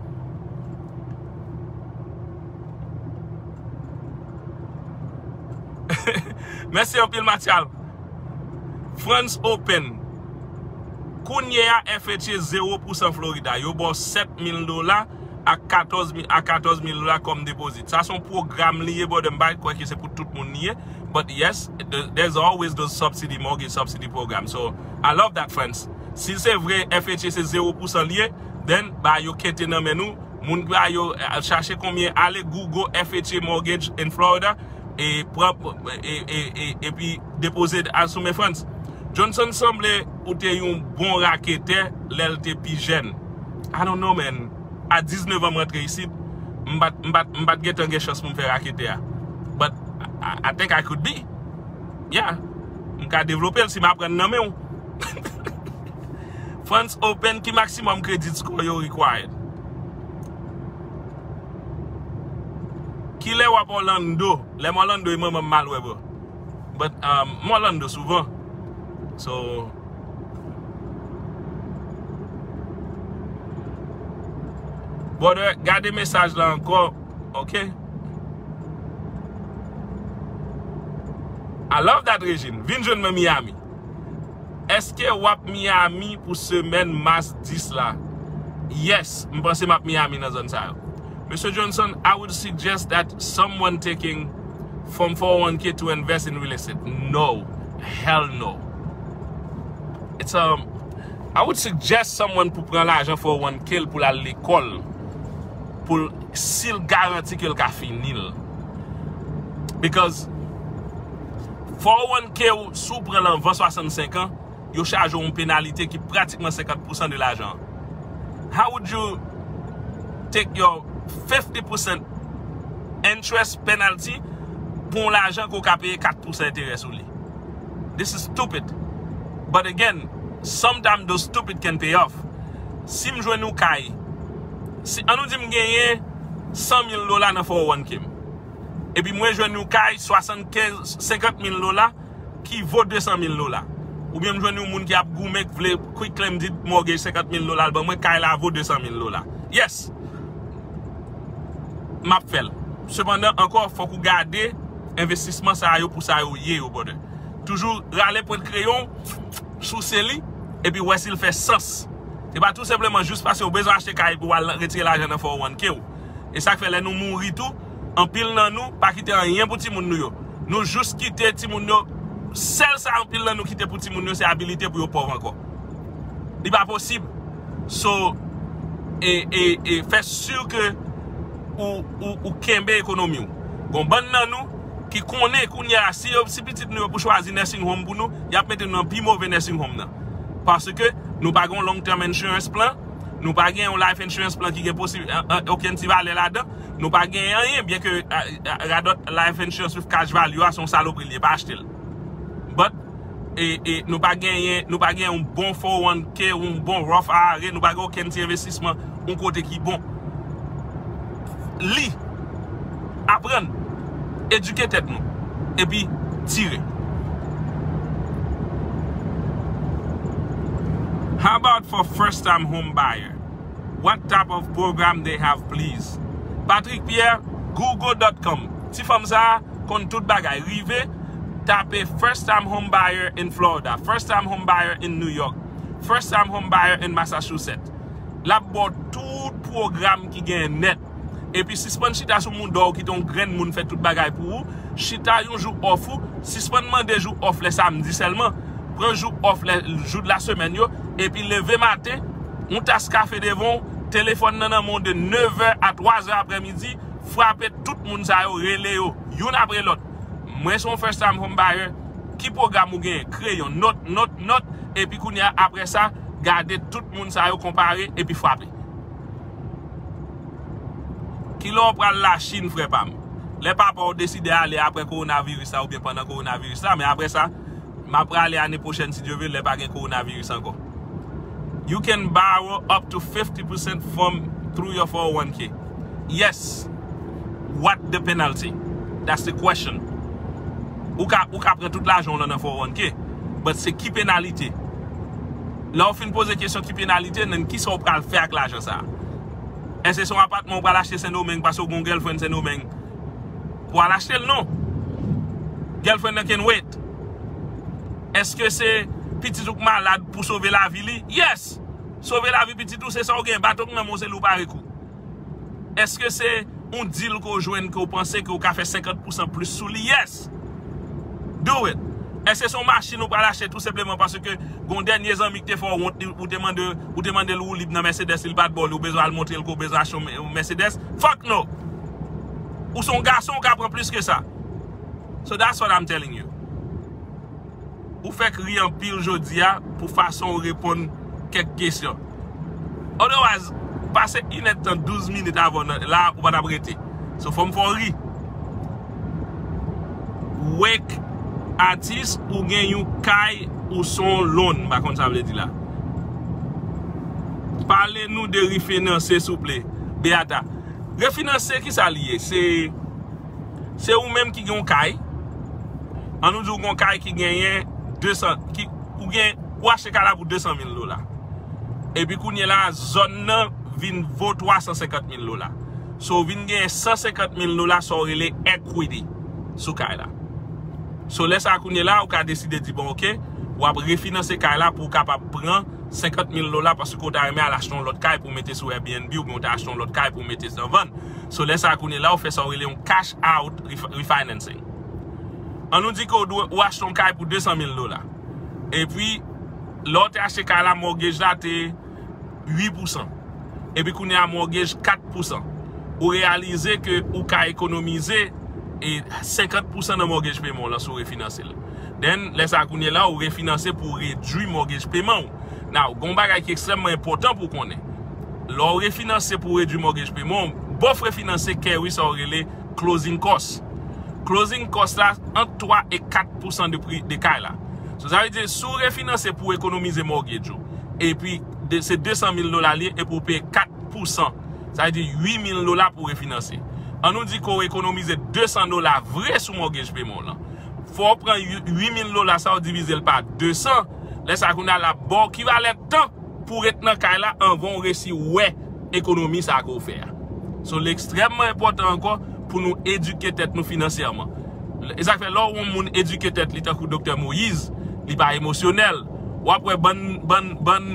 Mèsi anpil, Matyal. France Open. Kounye a, F H A zewo pousan Florida. Yo ba w sèt mil dola ak katòz mil, a katòz mil dola kòm depozit. Sa se yon pwogram li ye, brother. M pa kwè ke se pou tout moun li ye. But yes, the- there's always those subsidy, mortgage subsidy program. So, I love that, France. Si se vre, F H A se zewo pousan li ye, then, ba yo kete nan men nou. Moun ki ba yo, eh, chache konbyen, ale Google F H A mortgage in Florida, e pran, e, e, e, epi depoze a sou men France. Johnson sanble ou te yon bon raketè lè l te pi jèn. I don't know, man. A diznèf an m rantre isit, m pa t, m pa t, m pa t gentan gen chans pou m fè raketè a. But I, I think I could be. Yeah. M ka devlope l si m aprann nan men w. France Open, ki maximum credit score yo required? Kilè w ap Orlando? Lè m Orlando, e manman m m al wè, bro. But, um, m Orlando souvan. So, brother, gade mesaj la ankò, ok? I love that, Regine. Vin jwenn mwen Miami. Èske w ap Miami pou semèn mas dis la? Yes, m panse m ap Miami nan zòn sa yo. Mesye Johnson, I would suggest that someone taking from four oh one k to invest in real estate. No. Hell no. It's, um, I would suggest someone pou pran lajan four oh one k l pou l al lekòl. Pou l, si l garanti ke l ka fini l. Because four oh one k ou, si w pran l anvan swasannsenk an, yo chaje w yon penalite ki pratikman senkant pousan de lajan an. How would you take your fifty percent interest penalty pou yon lajan ke w ka peye kat pousan enterè sou li? This is stupid. But again, sometimes those stupid can pay off. Si m jwenn yon kay, si, an nou di m genyen san mil dola nan four oh one k m, epi mwen jwenn yon kay swasannkenz, senkant mil dola ki vo de san mil dola. Oubyen m jwenn yon moun ki ap goumen, k vle quick claim deed mortgage senkant mil dola, l ban mwen, kay la vo de san mil dola. Yes! M ap fè l. Sepandan, ankò, fòk ou gade envestisman sa yo pou sa yo ye yo, brother. Toujou rale pwent kreyon, souse li, epi wè si l fè sans. Se pa tou senpleman jis paske w bezwen achte kay pou w al retire lajan nan four oh one k ou. E sa k fè lè nou mouri tou, anpil nan nou pa kite anyen pou timoun nou yo. Nou jis kite timoun yo, sèl sa anpil nan nou kite pou timoun yo, se abilite pou yo pòv ankò. Li pa posib. So, e, e, e fè si ke ou, ou, ou kenbe ekonomi w. Gon bann nan nou ki konnen kounye a, si yo, si pitit nou yo pou chwazi nursing home pou nou, y ap mete nou nan pi move nursing home nan. Paske nou pa gen yon long term insurance plan, nou pa gen yon life insurance plan ki gen posib, a, a, okenn ti valè ladan, nou pa gen anyen, byen ke, a, a, radòt life insurance with cash value a se yon salopri l ye, pa achte l. But, e, e, nou pa genyen, nou pa genyen yon bon four oh one k, yon bon Roth I R A, nou pa gen okenn ti envestisman yon kote ki bon. Li, aprann, edike tèt nou, epi tire. How about for first time home buyer? What type of program they have, please? Patrick Pierre, google dot com. Ti fanm sa a konn tout bagay. Rive, tape first time home buyer in Florida, first time home buyer in New York, first time home buyer in Massachusetts. L ap ba w tout pwogram ki genyen nèt. Epi sispann chita sou mouda w, kite yon grenn moun fè tout bagay pou ou. Chita yon jou off ou, sispann mande jou off lè samdi sèlman. Pran jou off lè jou de la semèn yo, epi leve maten, yon tas kafe devan w, telefòn nan nan men w de nevè a twazè aprèmidi, frape tout moun sa yo, rele yo, youn apre lòt. Mwen se yon first time home buyer, ki pwogram ou genyen? Kre yon nòt, nòt, nòt, epi kounye a, apre sa, gade tout moun sa yo konpare, epi frape. Kilè w pral Lachin, frè pa m? Lè papa w deside ale apre kowonaviris la oubyen pandan kowonaviris la, men apre sa, m ap prale ane pwochèn si Dye vle, lè pa gen kowonaviris ankò. You can borrow up to fifty percent from through your four oh one k. Yes. What the penalty? That's the question. Ou ka, ou ka pran tout lajan w lan nan four oh one k, but se ki penalite? Lè w fin poze kesyon ki penalite, nan kisa w pral fè ak lajan sa a? Èske se yon apatman w pral achte Sendomeng paske w gen yon girlfriend Sendomeng pou al achte l? Non. Girlfriend nan can wait. Èske se pitit ou k malad pou sove lavi li? Yes! Sove lavi pitit ou, se sa w gen. Bato k nan men w, se li w pare kou. Èske se yon deal ke w jwenn ke w panse ke w ka fè senkant pousan plis sou li? Yes! Do it! Èske se yon machin ou pral achte tou senpleman paske gen yon dènye zanmi ki te fè w wont, li, ou te mande, ou te mande l woulib nan Mercedes, li pa t ba w li, ou bezwen al montre l ke w bezwen achte yon Me-, yon Mercedes? Fuck no! Ou se yon gason, ou ka pran plis ke sa. So that's what I'm telling you. Ou fèk ri anpil jodi a pou fason w reponn kèk kesyon. Otherwise, pase inèdtan, douz minit avan nan, la, ou pa t ap rete. So, fò m fè w ri. Wake atis, ou gen yon kay, ou se yon loan, m pa konn sa vle di la. Pale nou de refinanse, souple. Beata, refinanse, ki sa li ye? Se, se ou menm ki gen yon kay. An nou di w gen yon kay ki genyen de san, ki, ou gen, ou achte kay la pou de san mil dola. Epi kounye la, zòn nan vin vo twa san senkant mil dola. So, ou vin genyen san senkant mil dola, sa w rele equity sou kay la. So, lè sa a kounye la, ou ka deside di, bon, oke, w ap refinanse kay la pou w kapab pran senkant mil dola paske w ta renmen al achte yon lòt kay pou w mete sou Airbnb oubyen w ta achte yon lòt kay pou w mete san vann. So, lè sa a kounye la, ou fè sa w rele yon cash out ref-, refinancing. An nou di ke w dwe, ou achte yon kay pou de san mil dola. Epi, lè w te achte kay la, mortgage la te uit pousan. Epi kounye a mortgage kat pousan. Ou reyalize ke ou ka ekonomize e senkant pousan nan mortgage payment w lan si w refinanse l. Then, lè sa a kounye la, ou refinanse pou w redwi mortgage payment w. Now, gen yon bagay ki ekstrèmman enpòtan pou w konnen. Lè w refinanse pou w redwi mortgage payment w, bòf refinanse carry sa w rele closing cost. Closing cost la, ant twa e kat pousan de pri de kay la. So, sa vle di, si w refinanse pou w ekonomize mortgage ou, epi de, se de san mil dola li ye, epi w peye kat pousan, sa vle di uit mil dola pou w refinanse. An nou di ke w ekonomize de san dola vre sou mortgage payment w lan. Fò w pran uit mil dola sa, w divize l pa de san. Lè sa a, kounye a, l ap ba w ki valè tan pou w ret nan kay la anvan w resi wè ekonomi sa a ke w fè a. So, li ekstrèmman enpòtan ankò pou nou edike tèt nou finansyèman. E sa k fè, lè w wè yon moun edike tèt li tankou Doktè Moïse, li pa emosyonèl. W ap wè bann, bann, bann,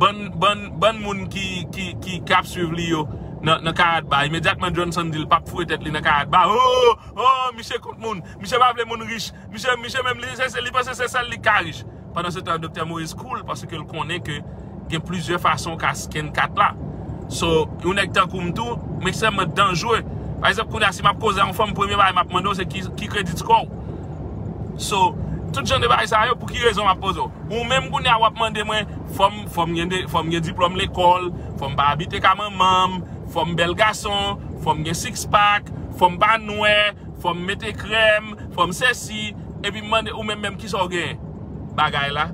bann, bann, bann moun ki, ki, ki, k ap swiv li yo nan, nan Karatba. Imedyatman, Johnson di l p ap foure tèt li nan Karatba. Oh, oh, misye kont moun. Misye pa vle moun rich. Misye, misye menm, li, se, se, li panse se sèl li k ka rich. Pandan se tan, Doktè Moïse cool paske l konnen ke gen plizyè fason w ka scan kat la. So, yon nèg tankou m tou, m ekstrèmman danjere. Pa egzanp, kounye a, si m ap koze a yon fanm, premye bagay m ap mande w se ki, ki credit score w. So, tout jan de bagay sa yo, pou ki rezon m ap poze w? Ou menm kounye a, w ap mande mwen, fò m, fò m gen de, fò m gen diplòm lekòl, fò m pa abite ka manman m, fò m bèl gason, fò m gen six pack, fò m pa nwè, fò m mete krèm, fò m sesi, epi m mande ou menm menm kisa w genyen? bagay la.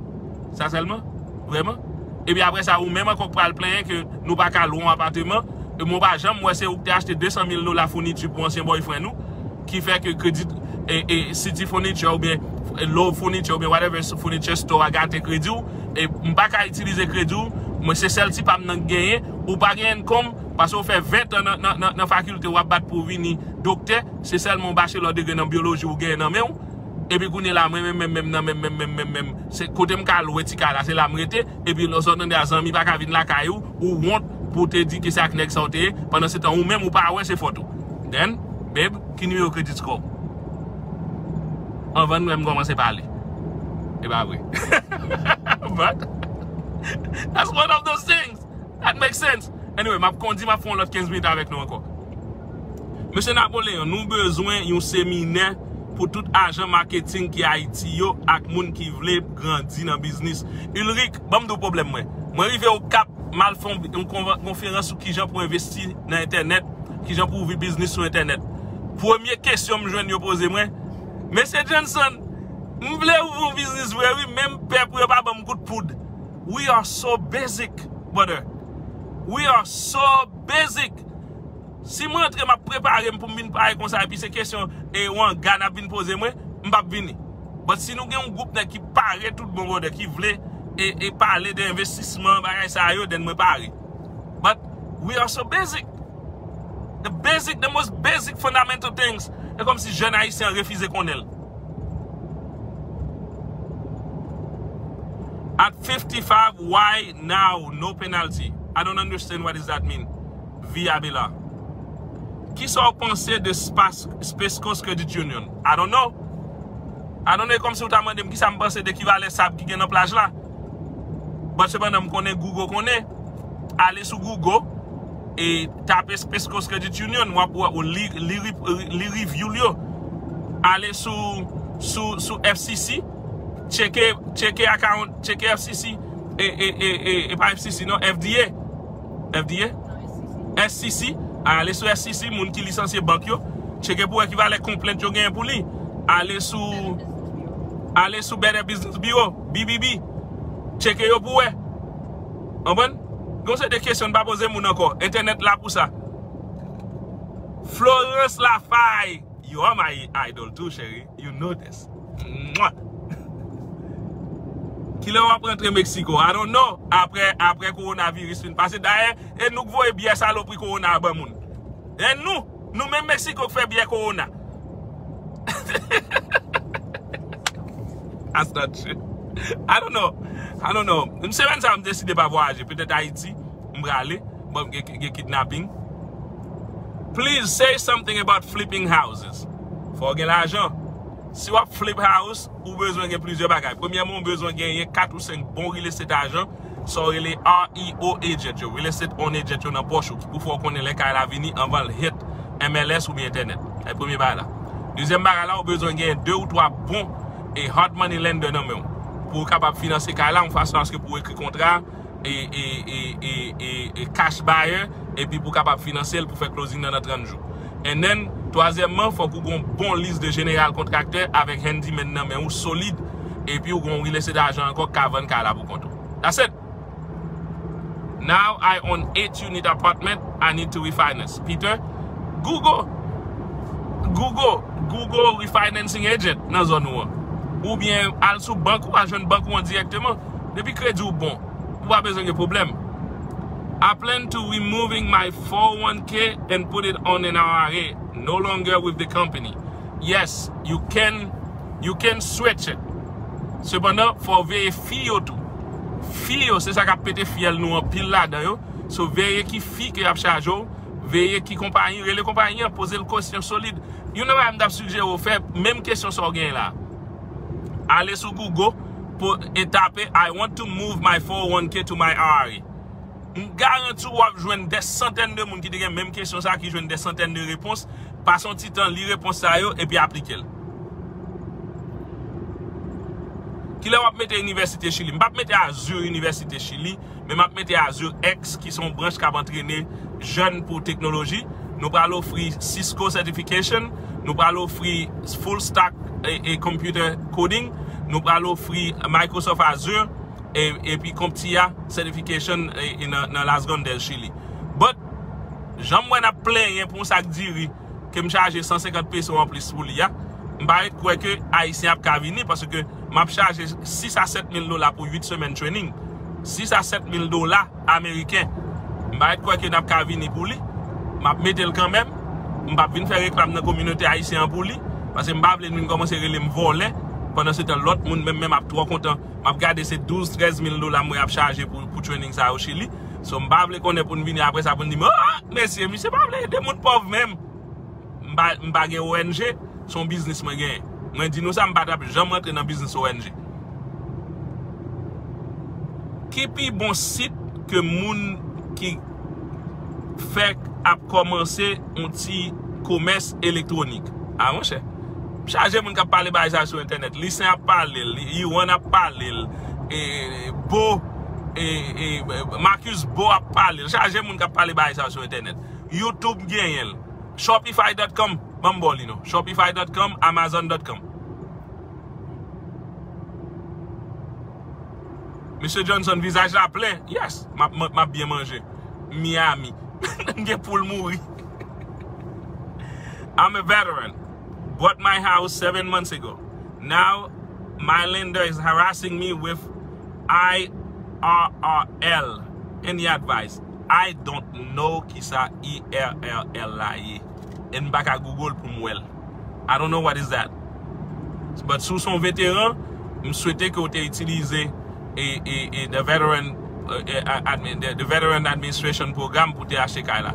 Sa sèlman? Vrèman? Epi apre sa, ou menm ankò k pral plenyen ke nou pa ka lwe yon apateman. E mwen pa janm wè se ou k te achte de san mil dola founiti pou ansyen boyfriend ou, ki fè ke kredi, e, e, City Furniture oubyen Love Furniture oubyen whatever furniture store a gate kredi w. E m pa ka itilize kredi w. Mwen se sèl ti pa m nan k genyen. Ou pa gen income paske w fè ven tan nan, nan, nan, nan fakilte w ap bat pou w vini doktè. Se sèlman yon bachelor degree nan byoloji ou genyen nan men w. Epi kounye la, mwen menm, menm, menm, nan menm, menm, menm, menm, menm. Se kote m ka lwe ti kay la, se la m rete. Epi lè w sot tande a zanmi pa ka vin lakay ou, ou wont pou w te di ke se ak nèg sa w te ye. Pandan se tan, ou menm, ou pa wè se fòt ou. Then, babe, ki nimewo credit score w? Anvan menm kòmanse pale. E pa vre. But, that's one of those things that makes sense. Anyway, m ap kondi, m ap fè yon lòt kenz minit avèk nou ankò. Mesye Napoleon, nou bezwen yon seminè pou tout ajan maketing ki Ayiti yo ak moun ki vle grandi nan biznis. Ulric, ban m di w pwoblèm mwen. Mwen rive Okap, m al fè yon, yon konva-, konferans sou kijan pou envesti nan entènèt, kijan pou ouvri biznis sou entènèt. Premye kesyon m jwenn yo poze mwen, "Mesye Johnson, m vle ouvri yon biznis vre wi, men m pè pou yo pa ban m kout poud." We are so basic, brother. We are so basic. Si mwen antre, m ap prepare m pou m vin pare konsa, epi se kesyon e yon anga n ap vin poze mwen, m p ap vini. But si nou gen yon gwoup nèg ki pare tout bon, brother, ki vle e, e pale de envestisman, bagay sa yo, then mwen pare. But we are so basic. The basic, the most basic fundamental things. E kòmsi jèn ayisyen an refize konnen l. At fifty-five, why now? No penalty. I don't understand what does that mean. Via Bela. Kisa w panse de Spas-, Space Coast Credit Union? I don't know. I don't know, e kòmsi w ta mande m kisa m panse de ki valè sab ki gen nan plaj la. But sepandan, m konnen Google konnen. Ale sou Google e tape Space Coast Credit Union, w ap wè, ou li, li, li review l yo. Ale sou, sou, sou F C C, tcheke, tcheke account, tcheke F C C, e, e, e, e, e pa F C C, non, F D A. F D A? S C C. Ale sou S C C, moun ki lisansye bank yo. Tcheke pou wè ki valè konplent yo genyen pou li. Ale sou, ale sou Better Business Bureau, B B B. Tcheke yo pou wè. Konprann? Gon seri de kesyon n pa poze moun ankò. Entènèt la pou sa. Florence Lafaille, you are my idol too, chérie. You know this. Mwah. Kilè w ap rantre Mexico? I don't know. Apre, apre kowonaviris fin pase. Dayè, e nou k voye byè salopri kowona a ban moun. E nou, nou menm Mexico k fè byè kowona. That's not true. I don't know. I don't know. Semèn sa a, m deside pa vwayaje. Petèt Ayiti, m prale. Bon, gen, gen kidnapping. Please say something about flipping houses. Fò w gen lajan. Si w ap flip house, ou bezwen gen plizyè bagay. Premyèman, ou bezwen genyen kat ou senk bon real estate ajan, sa w rele R E O agent yo, real estate own agent yo nan pòch ou, ki pou fè w konnen lè kay la vini anvan l hit M L S oubyen entènèt. Se premye bagay la. Dezyèm bagay la, ou bezwen genyen de ou twa bon e hard money lender nan men w pou w kapab finanse kay la yon fason aske pou w ekri kontra e, e, e, e, e, e cash buyer, epi pou w kapab finanse l pou fè closing nan nan trant jou. And then, twazyèmman, fòk ou gen yon bon lis de jeneral kontraktè avèk handyman nan men w solid, epi ou gen yon real estate ajan ankò k ka vann kay la pou kont ou. That's it. Now I own eight unit apartment, I need to refinance. Peter, Google, Google, Google refinancing agent nan zòn ou an. Oubyen al sou bank ou, al jwenn bank ou an dirèkteman. Depi kredi w bon, ou pa bezwen gen pwoblèm. I plan to removing my four oh one k and put it on an I R A, no longer with the company. Yes, you can, you can switch it. Sepandan, fò w veye fi yo tou. Fi yo, se sa k ap pete fyèl nou anpil ladan yo. So, veye ki fi ke y ap chaje w, veye ki konpayi, rele konpayi an, poze l kesyon solid. Youn nan bagay m t ap sigjere w fè, menm kesyon sa w genyen la. Ale sou Google pou, e tape, "I want to move my four oh one k to my I R A." M garanti w ap jwenn dè santèn de moun ki te gen menm kesyon sa, ki jwenn dè santèn de repons. Pase yon ti tan, li repons sa yo, epi aplike l. Kilè w ap mete Inivèsite Chili? M p ap mete Azur Inivèsite Chili, men m ap mete Azur X, ki se yon branch k ap antrene jèn pou teknoloji. Nou pral ofri Cisco certification, nou pral ofri full stack e, e computer coding, Nou pral ofri Microsoft Azure e, epi CompTIA certification e, e nan, nan Las Grandes, Chili. But, jan m wè n ap plenyen pou yon sak diri, ke m chaje san senkant peso anplis pou li a, m pa ret kwè ke Ayisyen ap ka vini, paske m ap chaje sis a sèt mil dola pou uit semèn training. Sis a sèt mil dola ameriken. M pa ret kwè ke n ap ka vini pou li. M ap mete l kanmenm. M p ap vin fè reklam nan kominote ayisyen an pou li, paske m pa vle l vin kòmanse rele m vòlè. Pandansetan, lòt moun menm, menm ap twò kontan. M ap gade se douz, trèz mil dola m wè y ap chaje pou, pou training sa yo Chili. So, m pa vle konnen pou n vini apre sa pou n di m, "Ah, mesye, misye pa vle ede moun pòv menm." M pa, m pa gen O N G, se yon biznis mwen genyen. Mwen di nou sa, m pa t ap janm rantre nan biznis O N G. Ki pi bon sit ke moun ki fèk ap kòmanse yon ti komès elektwonik? A, monchè. Chaje moun k ap pale bagay sa sou entènèt. Lisen ap pale l, Iwan ap pale l, e, Bo, e, e, Marcus Bo ap pale l. Chaje moun k ap pale bagay sa sou entènèt. YouTube genyen l. Shopify dot com, ban m ba w li non. Shopify dot com, Amazon dot com. Mesye Johnson, vizaj la plen. Yes, m ap, m ap, m ap byen manje. Miami. M gen poul mouri. I'm a veteran. Bought my house seven months ago. Now, my lender is harassing me with I R R L. Any advice? I don't know kisa I R R L la ye. E m pa ka Google pou m wè l. I don't know what is that. But si w se yon veteran, m swete ke w te itilize e, e, e the veteran, e, e, admin, the, the Veteran Administration Program pou te achte kay la.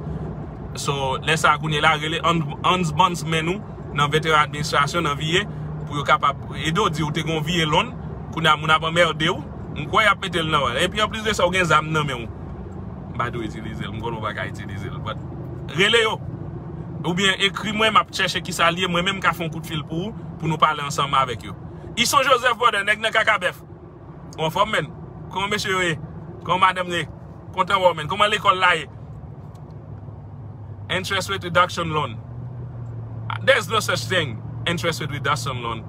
So, lè sa a kounye la, rele Hans, Hans Bansman ou nan Veteran Administration nan V A pou yo kapab ede w, di w te gen yon V A loan, kounye a moun ap anmède w, m kwè y ap mete l nan wè. Epi anplis de sa, w gen zam nan men w. M pa dwe itilize l, m konnen w pa ka itilize l. But, rele yo. Oubyen ekri mwen, m ap chèche kisa l ye, mwen menm m ka fè yon kout fil pou ou, pou nou pale ansanm avèk yo. Ison Joseph, brother, nèg nan Kakabèf. Ou anfòm, menn? Kòman mesye yo ye? Kòman madanm yo ye? Kontan wè w, menn. Kòman lekòl la ye? Interest rate reduction loan. There's no such thing, interest rate reduction loan.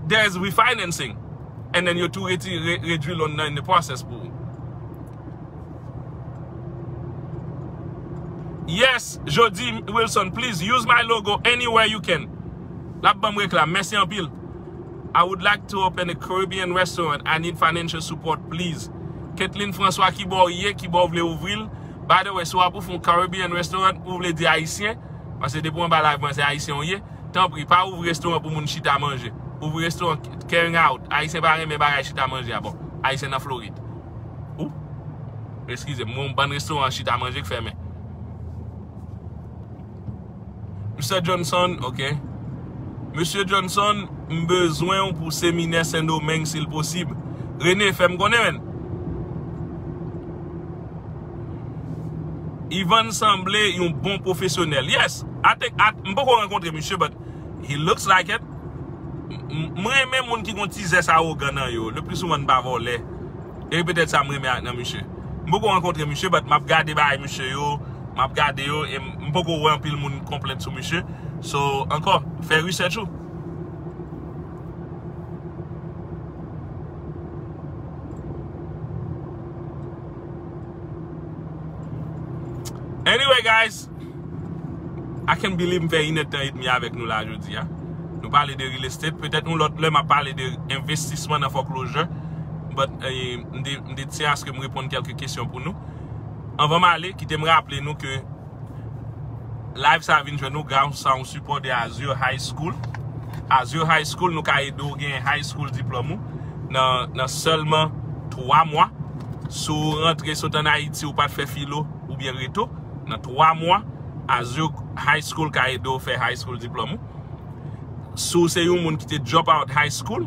There's refinancing. And then yo tou reti-, re-, redwi loan nan in the process pou ou. Yes, Jody Wilson, please use my logo anywhere you can. L ap ban m reklam. Mèsi anpil. I would like to open a Caribbean restaurant. I need financial support, please. Kathleen François, ki bò w ye, ki bò w vle ouvri l? By the way, si w ap ouvri yon Caribbean restaurant, ou vle di ayisyen, paske depi w anba live mwen, se ayisyen w ye. Tanpri, pa ouvri restoran pou moun chita manje. Ouvri restoran carrying out. Ayisyen pa renmen bagay chita manje a. Bon, ayisyen nan Florid. Ou? Eskize m, yon bann restoran chita manje k fèmen. Mesye Johnson, ok. Mesye Johnson, m bezwen w pou seminè Sendomeng si l posib. Rene, fè m konnen, menn. Ivan sanble yon bon pwofesyonèl. Yes, I think, I, m poko rankontre misye, but he looks like it. M, m, m renmen moun ki gon ti zès awogan nan yo. Le pli souvan n pa vòlè. E petèt sa m renmen ak nan misye. M poko rankontre misye, but m ap gade bagay misye yo, m ap gade yo, e m, m poko wè anpil moun konplent sou misye. So, ankò, fè research ou. Anyway, guys, I can't believe m fè inèdtan edmi avèk nou la jodi a. Nou pale de real estate. Petèt yon lòt lè, m ap pale de envestisman nan foreclosure. But, eh, m te, m te tyen aske m reponn kèlke kesyon pou nou. Anvan m ale, kite m raple nou ke live sa a vin jwenn nou gras a yon sipò de Azure High School. Azure High School, nou ka ede w gen high school diplòm ou nan, nan sèlman twa mwa. Si w rantre sot ann Ayiti, ou pa t fè filo oubyen reto, nan twa mwa, Azure High School ka ede w fè high school diplòm ou. Si w se yon moun ki te drop out high school,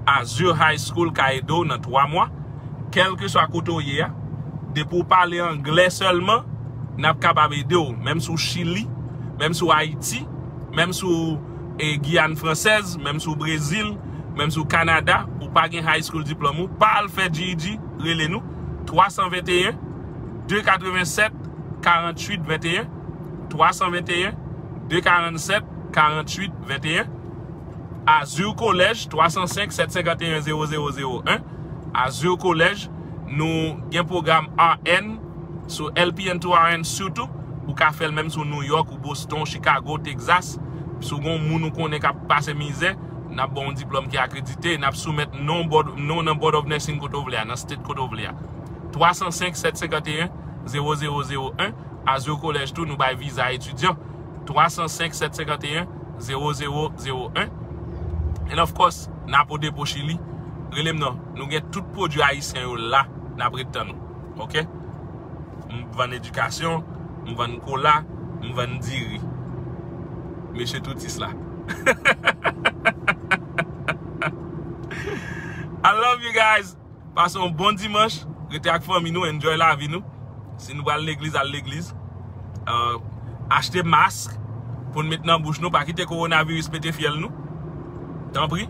Azure High School ka ede w nan twa mwa. Kèlkeswa kote w ye a, depi w pale anglè sèlman, n ap kapab ede w. Menm si w Chili, menm si w Ayiti, menm si w, e, Giyàn Fransèz, menm si w Brezil, menm si w Kanada, ou pa gen high school diplòm ou, pa al fè G E D, rele nou, twa san venteyen, de katrevennsèt, karanntuit venteyen, twa san venteyen, de karannsèt, karanntuit venteyen. Azur College, twa san senk, sèt senkanteyen, zewo zewo zewo en. Azur College, nou gen pwogram R N sou L P N to R N sitou. Ou ka fè l menm si w New York, ou Boston, Chicago, Texas. Si w gen yon moun ou konnen k ap pase mizè, n ap ba w yon diplòm ki akredite, n ap soumèt non board, non nan Board of Nursing kote w vle a, nan state kote w vle a. Twa san senk, sèt senkanteyen, zewo zewo zewo en. Azur College tou, nou bay viza etidyan. Twa san senk, sèt senkanteyen, zewo zewo zewo en. And of course, Napo Depo Chili. Rele m non. Nou gen tout pwodui ayisyen yo la, n ap ret tann ou. Oke? M vann edikasyon, m vann kola, m vann diri. Mesye toutis la. I love you guys. Pase yon bon dimanch. Rete ak fanmi nou, enjoy lavi nou. Si nou pral legliz, al legliz. Euh, achte mask pou n met nan bouch nou. Pa kite kowonaviris pete fyèl nou. Tanpri.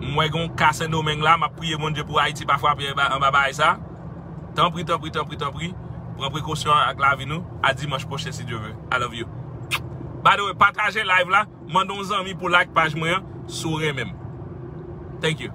M wè gen yon ka Sendomeng la, m ap priye Bondye pou Ayiti pa frape anba, anba bagay sa. Tanpri, tanpri, tanpri, tanpri. Pran prekosyon ak lavi nou. A dimanch pwochen, si Dye vle. I love you. By the way, pataje live la. Mande yon zanmi pou like paj mwen an, si w renmen m. Thank you.